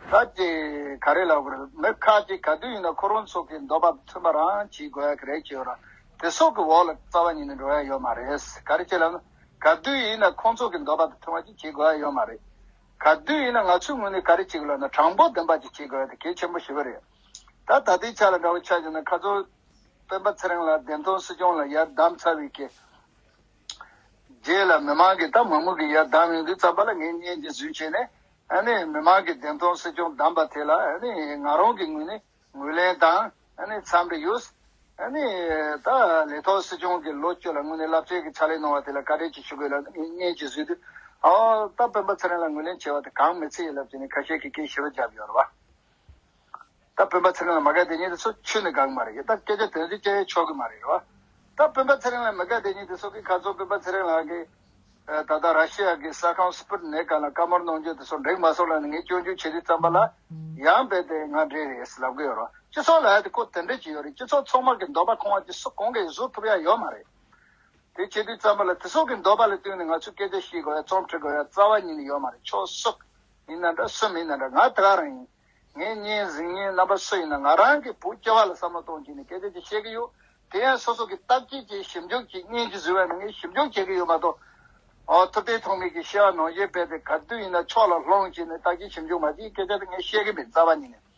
ད་ཅིག་ག་རེ་ལབ་དགོས་རེད། མི་ཁ་ཅིག་ག་དུས་ཡིན་ན་ཁོ་རང་ཚོ་གི་འདོད་པ་མཐུན་པ་རང་བྱེད་དགོས་ཡ་གི་རེད་ཅེས་ཡོད་ར། དེ་སོགས་ཀྱི་འོག་ལ་རྩ་བ་ཉིད་ནས་འགྲོ་ཡ་ཡོད་མ་རེད། ག་རེ་བྱས་ལབ་ན། ག་དུས་ཡིན་ན་ཁོང་ཚོ་གི་འདོད་པ་དང་མཐུན་པ་ཅིག་བྱེད་དགོས་ཡ་ཡོད་མ་རེད། ག་དུས་ཡིན་ན་ང་ཚོའི་ངོས་ནས་ག་རེ་བྱེད་དགོས་ལབ་ན་དྲང་པོ་བདེན་པ་ཅིག་བྱེད་དགོས་ཡ་དེ་གལ་ཆེན་པོ་ཞེ་པོ་རེད། ད་ད་ལྟའི་ཆ་ལ་འདྲ་བོ་ཆ་བཞག་ན་ཁ་ཚོ་སྤེན་པ་ཚེ་རིང་ལགས་བདེན་མཐོང་སྲིད་སྐྱོང་ལ་ཡར་བདམས་ཚར་བའི་གི་རྗེས་ལ་མི་མང་གིས་ད་མང་མོས་ཀྱིས་ཡར་བདམས་ཡོང་དུས་ཙམ་པ་ལ་ངས་བརྙན་ཅིག་བཟོས་བྱས་ནས་ཨ་ནི་མི་མང་གིས་བདེན་མཐོང་སྲིད་སྐྱོང་བདམས་པ་དེ་ལ་ཨ་ནི་ང་རང་གི་ངོས་ནས་ངོས་ལེན་དང་ཨ་ནི་འཚམས་འདྲི་ཡོད། ཨ་ནི་ད་ལས་ཐོག་སྲིད་སྐྱོང་གི་ལོ་བཅུ་ལ་དངོས་གནས་རླབས་ཆེན་གྱི་ཕྱག་ལས་གནང་བ་དེ་ལ་བཀའ་དྲིན་ཅིག་ཞུ་དགོས་ལབ་ནས་ངས་བརྙན་ཅིག་བཟོས་དུས་ཨོ་ད་སྤེན་པ་ཚེ་རིང་ལ་ངོས་ལེན་བྱས་པ་དེ་གང་མི་ཚད་ཡིན་ལབ་བྱས་ནས་ཁ་ཤས་ཀྱིས་སྐད་ཞེ་པོ་བརྒྱབ་ཡོད་རེད་བ། ད་སྤེན་པ་ཚེ་རིང་ལ་མ་དགའ་དེ་ཉིད་དེ་ཚོ་ཁྱོན་ནས་དགའ་གི་མ་རེད། ད་སྐད་ཆ་དེ་འདྲ་བཤད་ཆོག་གི་མ་རེད་བ། ད་སྤེན་པ་ཚེ་རིང་ལ་མི་དགའ་དེ་ཉིད་དེ་ཚོ་གིས་ཁ་ཚོ་སྤེན་པ་ཚེ་རིང་ལགས་ཀྱིས་ད་ལྟ་ར་ཤི་ཡ་གི་ས་ཁང་སི་པུ་ཊི་ནེ་ཀ་ལ་བཀའ་མོལ་གནང་རྒྱུ་དེ་ཚོ་འགྲིག་མ་སོང་ལབ་ནས་ངས་སྐྱོན་བརྗོད་བྱེད་དུས་ཙམ་པ་ལ་ཡང་རྦད་དེ་ང་འདྲེ་རེད་ལབ་གི་ཡོད་རེད། སྤྱི་ཚོགས་ལ་ཡ་དེ་ཁོ་དེ་འདྲ་ཅིག་ཡོད་རེད། སྤྱི་ཚོགས་ཚང་མ་གི་འདོད་པ་ཁོང་བ་ཅིག་སུ་གང་གིས་བཟོ་ཐུབ་ཡ་ཡོད་མ་རེད། དེ་བྱེད་དུས་ཙམ་པ་ལ་དེ་ཚོ་གི་འདོད་པ་ལ་བསྟུན་ནས་ང་ཚོས་སྐད་ཆ་བཤད་དགོས་ཡ་རྩོམ་འབྲི་དགོས་ཡ་རྩ་བ་ཉིད་ནས་ཡོད་མ་རེད། ཕྱོགས་སུ་ཡིན་ན་འདྲ་སུ་མིན་ན་འདྲ་ང་དེ་ག་རང་ཡིན། ངའི་གཉེན་གཟིགས་གཉེན་རྣམ་པ་སུ་ཡིན་ན་ང་རང་གི་བུ་སྐྱེ་བ་ལ་བསམ་བློ་གཏོང་བྱས་ནས་སྐད་ཆ་ཅིག་བཤད་ཀྱི་ཡོད། དེ་ཡང་སོ་སོ་གི་བརྟག་དཔྱད་ཀྱིས་ཞིབ་འཇུག་གིས་གཉེན་གྱིས་བཟོས་པ་ནི་ངས་ཞིབ་འཇུག་བྱེད་ཀྱི་ཡོད་མ་གཏོགས། ཨོ་ཐུབ་བསྟན་ཐོགས་མེད་ཀྱིས་བཤད་པ་ནང་བཞིན་རྦད་དེ་ག་དུས་ཡིན་ན་ཕྱོགས་ལ་ལྷུང་བྱས་ནས་བརྟག་དཔྱད་ཞིབ་འཇུག་མ་བྱས་སྐད་ཆ་དེ་ངས་བཤད་ཀྱི་མེད་རྩ་བ་ཉིད་ནས།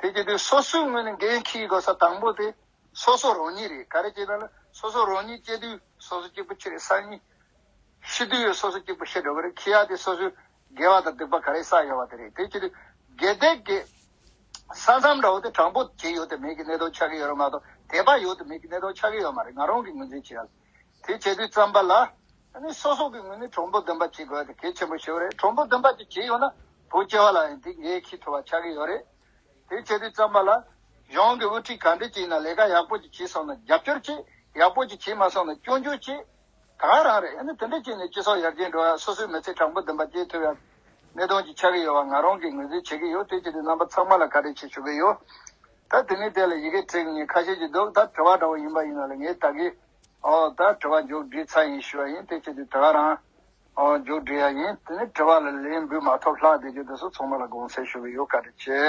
དེ་བྱེད་དུས་སོ་སོའི་ངོས་ནས་འགན་འཁྱེར་དགོས་ས་དང་པོ་དེ་སོ་སོ་རང་ཉིད་རེད། ག་རེ་བྱས་ན་ལ་སོ་སོ་རང་ཉིད་སྐྱེ་དུས་སོ་སོ་གཅིག་པུ་ཁྱེར་རེད། སང་ཉིན་ཤི་དུས་ཡང་སོ་སོ་གཅིག་པུ་ཤི་འགྲོ་གི་རེད། ཁྱེར་ཡག་དེ་སོ་སོའི་དགེ་བ་དང་སྡིག་པ་ག་རེ་བསགས་ཡོད་པ་དེ་རེད། དེ་བྱེད་དུས་དགེ་སྡིག་གི་ས་མཚམས་འདྲ་བོ་དེ་དྲང་པོ་བྱས་ཡོད་དེ་མེད་ཀྱི་གནས་སྟངས་ཆགས་ཀྱི་ཡོད་རེད་མ་གཏོགས་དད་པ་ཡོད་དེ་མེད་ཀྱི་གནས་སྟངས་ཆགས་ཀྱི་ཡོད་མ་རེད། ང་རང་གི་ངོས་འཛིན་བྱེད་ཡག་དེ་བྱེད་དུས་ཙམ་པ་ལ་ཨ་ནི་སོ་སོ་གི་ངོས་ནས་གྲོགས་པོ་འདུན་པ་བྱེད་དགོས་དེ་གལ་ཆེན་པོ་ཞིག་རེད། གྲོགས་པོ་འདུན་པ་ཅིག་བྱས་ཡོད་ན་བུ་སྐྱེ་བ་ལ་ཡང་དེ་ངས་ཁྱི་ཐུབ་པ་ཆགས་ཀྱི་ཡོད་རེད། དེ་བྱེད་དུས་ཙམ་པ་ལ་གཞུང་གི་དབུ་ཁྲིད་ག་འདྲ་ཅིག་ཡིན་ན་ལས་ཀ་ཡག་པོ་ཅིག་བྱས་སོང་ན་རྒྱབ་སྐྱོར་བྱེད། ཡག་པོ་ཅིག་བྱས་མ་སོང་ན་སྐྱོན་བརྗོད་བྱེད། ད་ག་རང་རེད། ཨ་ནི་དེ་འདྲ་བྱས་ནས་སྤྱི་ཚོགས་ཡར་རྒྱས་འགྲོ་ཡ་སོ་སོའི་མི་ཚེ་དྲང་པོ་འདུན་པ་སྐྱེལ་ཐུབ་ཡ་གནས་སྟངས་ཅིག་ཆགས་ཀྱི་ཡོད་པ་ང་རང་གིས་ངོས་འཛིན་བྱེད་ཀྱི་ཡོད། དེ་བྱས་ཏེ་རྣམ་པ་ཚང་མ་ལ་བཀའ་དྲིན་ཆེ་ཞུ་གི་ཡོད། ད་དེ་ནས་དེ་ལ་ཡི་གེ་བྲིས་ནས་ཁ་ཤས་ཀྱིས་འདུག་ད་དྲི་བ་འདྲ་བོ་ཡིན་པ་ཡིན་ན་ལ་ངས་ད་གི་ཨོ་ད་དྲི་བ་མཇུག་སྒྲིལ་ཚར་ཡིན་ཞུ་བ་ཡིན། དེ་བྱས་ཏེ་དེ་ག་རང་ཨོ་མཇུག་སྒྲིལ་ཡ་ཡིན། དེ་ནས་དྲི་བ་ལ་ལན་འབུལ་མ་ཐོབ་ལྷག་བསྡད་རྒྱུ་དེ་ཚོ་ཚང་མ་ལ་དགོངས་སེལ་ཞུ་གི་ཡོད། བཀའ་དྲིན་ཆེ།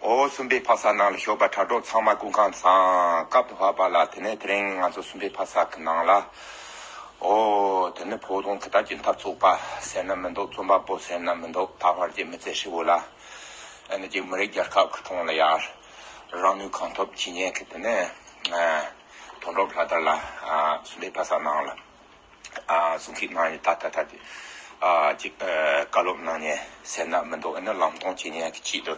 ཨོ་སུམ་པའི་ཕ་ས་ནང་ལ་ཞོགས་པ་དྲ་གྲོགས་ཚང་མ་སྐུ་ཁམས་བཟང་། སྐབས་དུ་བབ་པ་ལ་དེ་ནས་དེ་རིང་ང་ཚོ་སུམ་པའི་ཕ་ས་གི་ནང་ལ་ཨོ་དེ་ནས་བོད་དོན་གི་ད་ཀྱི་འཐབ་རྩོད་པ་ཟེར་ན་མི་འདུག་རྩོམ་པ་པོ་ཟེར་ན་མི་འདུག་ད་བར་གྱི་མི་ཚེ་ཧྲིལ་བོ་ལ་ཨ་ནི་ཅིག་མི་རིགས་རྒྱལ་ཁབ་ཀྱི་ཐོག་ལ་ཡར་རང་ནུས་གང་ཐུབ་བྱེད་མཁན་གི་དེ་ནས་དོན་གྲུབ་ལྷ་དར་ལ་སུམ་པའི་ཕ་ས་ནང་ལ། གསུང་སྐད་གནང་ནས་ད་ད་ད་དེ་ཅིག་བཀའ་སློབ་གནང་ནས་ཟེར་ན་མི་འདུག་ཨ་ནི་ལམ་སྟོན་བྱེད་ཉན་གྱི་ཆེད་དུ་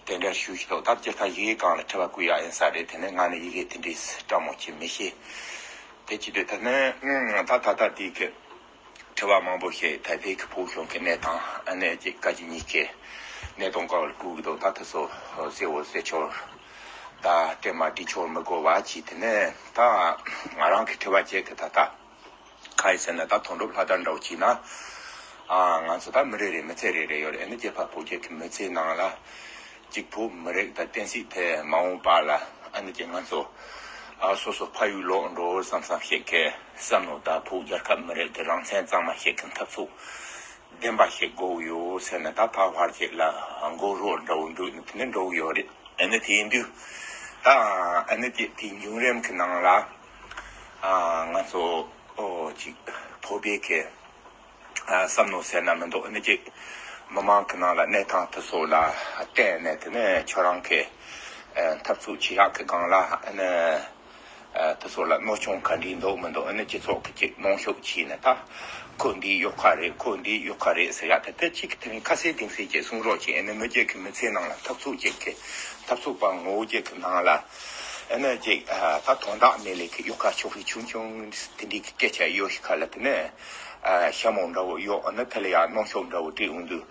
དེ་འདྲ་ཞུ་ཞུ་འདུག་ད་སྤྱིར་ད་ཡི་གེ་སྒང་ལ་དྲི་བ་བཀོད་ཡག་ཡིན་ས་རེད། དེ་ནས་ང་ནི་ཡི་གེ་དེ་འདྲའི་སྤྲ་མོ་ཅིག་མི་ཤེས། དེ་བྱེད་དུས་ད་ནི་ད་ད་ད་དེ་གི་དྲི་བ་མང་པོ་ཞིག་ད་ཕེ་གི་བོད་གཞུང་གི་གནས་སྟངས་ཨ་ནི་ཅིག་བཀའ་སྤྱི་གཉིས་ཀྱི་གནས་སྟངས་སྐོར་ལ་བཀོད་གི་འདུག་ད་དེ་ཚོ་གསལ་བོ་གསལ་ཆོག་ད་སྤྲད་མ་སྤྲད་ཆོག་མི་དགོས་པ་ཅིག་དེ་ནས་ད་ང་རང་གི་དྲི་བ་བྱེད་གི་ད་ད། ག་རེ་ཟེར་ན་ད་དོན་གྲུབ་ལྷ་དར་འདྲ་བོ་བྱས་ན། ཨ་ང་ཚོ་ད་མི་རེ་རེ་མི་ཚེ་རེ་རེ་ཡོད་རེད། ཨ་ནི་རྒྱལ་ཁབ་བོད་རྒྱལ་གྱི་མི་ཚེའི་ནང་ལ་གཅིག་བོད་མི་རིགས་དང་བསྟན་སྲིད་དེ་མ་འོངས་པ་ལ་ཨ་ནི་ཅིག་ང་ཚོ་ ཨ་སོ་སོ་ཕ་ཡུལ་ལོག་འགྲོ་བསམ་བསམ་ཞིག་གི་བསམ་ནོ། ད་བོད་རྒྱལ་ཁབ་མི་རིགས་ཀྱི་རང་བཙན་གཙང་མ་ཞིག་གི་འཐབ་རྩོད་བདེན་པ་ཞིག་དགོས་ཡོད་ཟེར་ན། ད་ཕ་བར་ཅིག་ལ་མགོ་རོགས་འདྲ་བོ་འདུག་ནི་དེ་ནི་འགྲོ་གི་ཡོད་རེད། ཨ་ནི་དེ་ཡིན་དུས་ད་ཨ་ནི་དེ་དེའི་བརྒྱུད་རིམ་གྱི་ནང་ལ་ཨ་ང་ཚོ་ཨོ་ཅིག་བོད་པའི་གི་ཨ་བསམ་ནོ་ཟེར་ན་མི་འདུག་ཨ་ནི་ཅིག་མི་མང་གི་ནང་ལ་གནས་སྟངས་དེ་ཚོ་ལ་བརྟེན་ནས་དེ་ནས་ཁྱོད་རང་གི་ཨ་འཐབ་རྩོད་བྱེད་ཡག་གི་སྒང་ལ་ཨ་ནི་ཨ་དེ་ཚོ་ལ་གནོད་སྐྱོན་ག་འདྲས་འདུག་མི་འདུག་ཨ་ནི་སྤྱི་ཚོགས་ཀྱི་ཅིག་གནོན་ཤུགས་བྱས་ནས། ད་ཁོ་འདི་གཡོག་ཁ་རེད། ཁོ་འདི་གཡོག་ཁ་རེད་ཟེར་ཡག་དེ་དེ་གཅིག་གི་དེ་རིང་ཁ་གསལ་གཏིང་གསལ་ཅིག་གསུང་རོགས་གྱིས། ཨ་ནི་མི་སྒེར་གྱི་མི་ཚེ་ནང་ལ་འཐབ་རྩོད་ཅིག་གི་འཐབ་རྩོད་པ་ངོ་བོ་ཅིག་གི་ནང་ལ་ཨ་ནི་ཅིག་ཨ་ད་དོན་དག་མེད་ལས་ཀྱི་གཡོག་ཁ་ཕྱོགས་རིས་ཆུང་ཆུང་དེ་འདྲའི་གི་སྐད་ཆ་ཡོད་ཤི་ཁ་ལ་དེ་ནས་ཨ་ཤ་མོ་འདྲ་བོ་གཡོག་ཨ་ནི་དེ་ལ་ཡ་གནོན་ཤུགས་འདྲ་བོ་སྤྲད་འོང་དུས།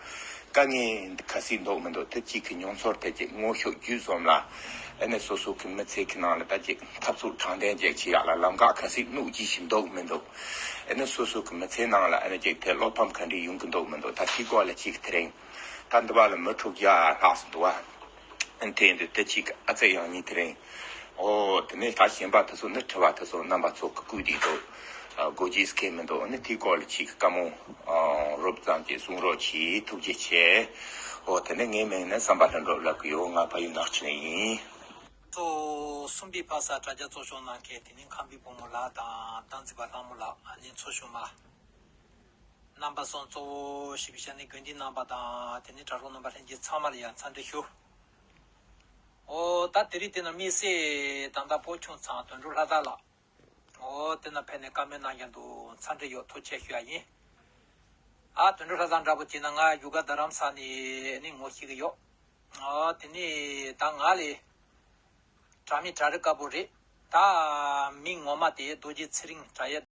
དཀའ་ངལ་འདི་ག་ཚོད་འདུག་མི་འདུག་དེ་གཅིག་གི་མྱོང་ཚོར་དེ་གཅིག་ངོ་ཤུགས་བརྒྱུད་གསུམ་ལ། ཨ་ནི་སོ་སོ་གི་མི་ཚེ་གི་ནང་ལ་ད་ཅིག་འཐབ་རྩོད་དྲང་བདེན་ཅིག་བྱེད་ཡག་ལ་ལམ་ཁ་ག་ཚོད་སྣུར་རྒྱུ་ཞིག་འདུག་མི་འདུག་ཨ་ནི་སོ་སོ་གི་མི་ཚེ་ནང་ལ་ཨ་ནི་ཅིག་དེ་བློ་ཕམ་ག་འདྲ་ཡོང་གི་འདུག་མི་འདུག་ད་དེའི་སྐོར་ལ་གཅིག་དེ་རིང་ད་འདི་བ་ལ་མི་དྲུག་བརྒྱ་ལྷག་ཙམ་འདུག་བ། དེ་ཡིན་དུས་དེ་གཅིག་ཨ་ཙེ་ཡང་ཉིན་དེ་རིང་། ཨོ་དེ་ནས་ད་གཞན་པ་དེ་ཚོ་ནི་དྲི་བ་དེ་ཚོ་རྣམ་པ་ཚོ་གི་བཀོད་དེ་འདུག་ཨ་དགོས་རྒྱུ་སྐད་མི་འདུག་ཨ་ནི་དེའི་སྐོར་ལ་ཅིག་བཀའ་མོལ་ཨ་རོབ་ཙམ་ཅིག་གསུང་རོགས་གྱིས། ཐུགས་རྗེ་ཆེ། ཨོ་དེ་ནས་ངའི་མིང་ནི་བསམ་པ་ལྷུན་གྲུབ་ལབ་གི་ཡོད། ང་ཕ་ཡུལ་ནག་ཆུ་ནས་ཡིན། གཙོ་བོ་གསུམ་པའི་ཕ་ས་དྲ་རྒྱ་གཙོ་སྐྱོང་གནང་མཁན་དེ་ནི་ཁམས་པའི་བུ་མོ་ལགས་དང་། སྟག་འཛིན་པ་ལྷ་མོ་ལགས། ཨ་ནི་ཚོ་ཆུང་མ། རྣམ་པ་གསུམ། གཙོ་བོ་ཞེས་པའི་ཤ་ནི་དགོན་སྡེའི་རྣམ་པ་དང་། དེ་ནི་དྲ་གྲོགས་རྣམ་པ་ལྷན་རྒྱས་ཚང་མ་ལ་ཡང་འཚམས་འདྲི་ཞུ། ཨོ་ད་དེ་རིང་དེ་ན་དམིགས་བསལ་ད་ལྟ་བོད་ཁྱོད་ཚང་དོན་གྲུབ་ལྷ་བདག་ལགས། ཨོ་དེ་ན་ཕེབས་ནས་བཀའ་མོལ་གནང་རྒྱུ་འདུག་འཚམས་འདྲི་ཡོད། ཐུགས་རྗེ་ཆེ་ཞུ་ཡ་ཡིན། ཨ་དོན་གྲུབ་ལྷ་བདག་འདྲ་པོ་བྱས་ན་ང་བཞུགས་སྒར་རྡ་རམ་ས་ནས་ནི་ངོ་ཤེས་ཀྱི་ཡོད། ཨོ་དེ་ནི་ད་ང་ལས་དྲ་མིག་དྲ་རིག་དཀར་པོ་རེད། ད་མིང་ངོ་མ་དེ་རྡོ་རྗེ་ཚེ་རིང་དྲ་ཡག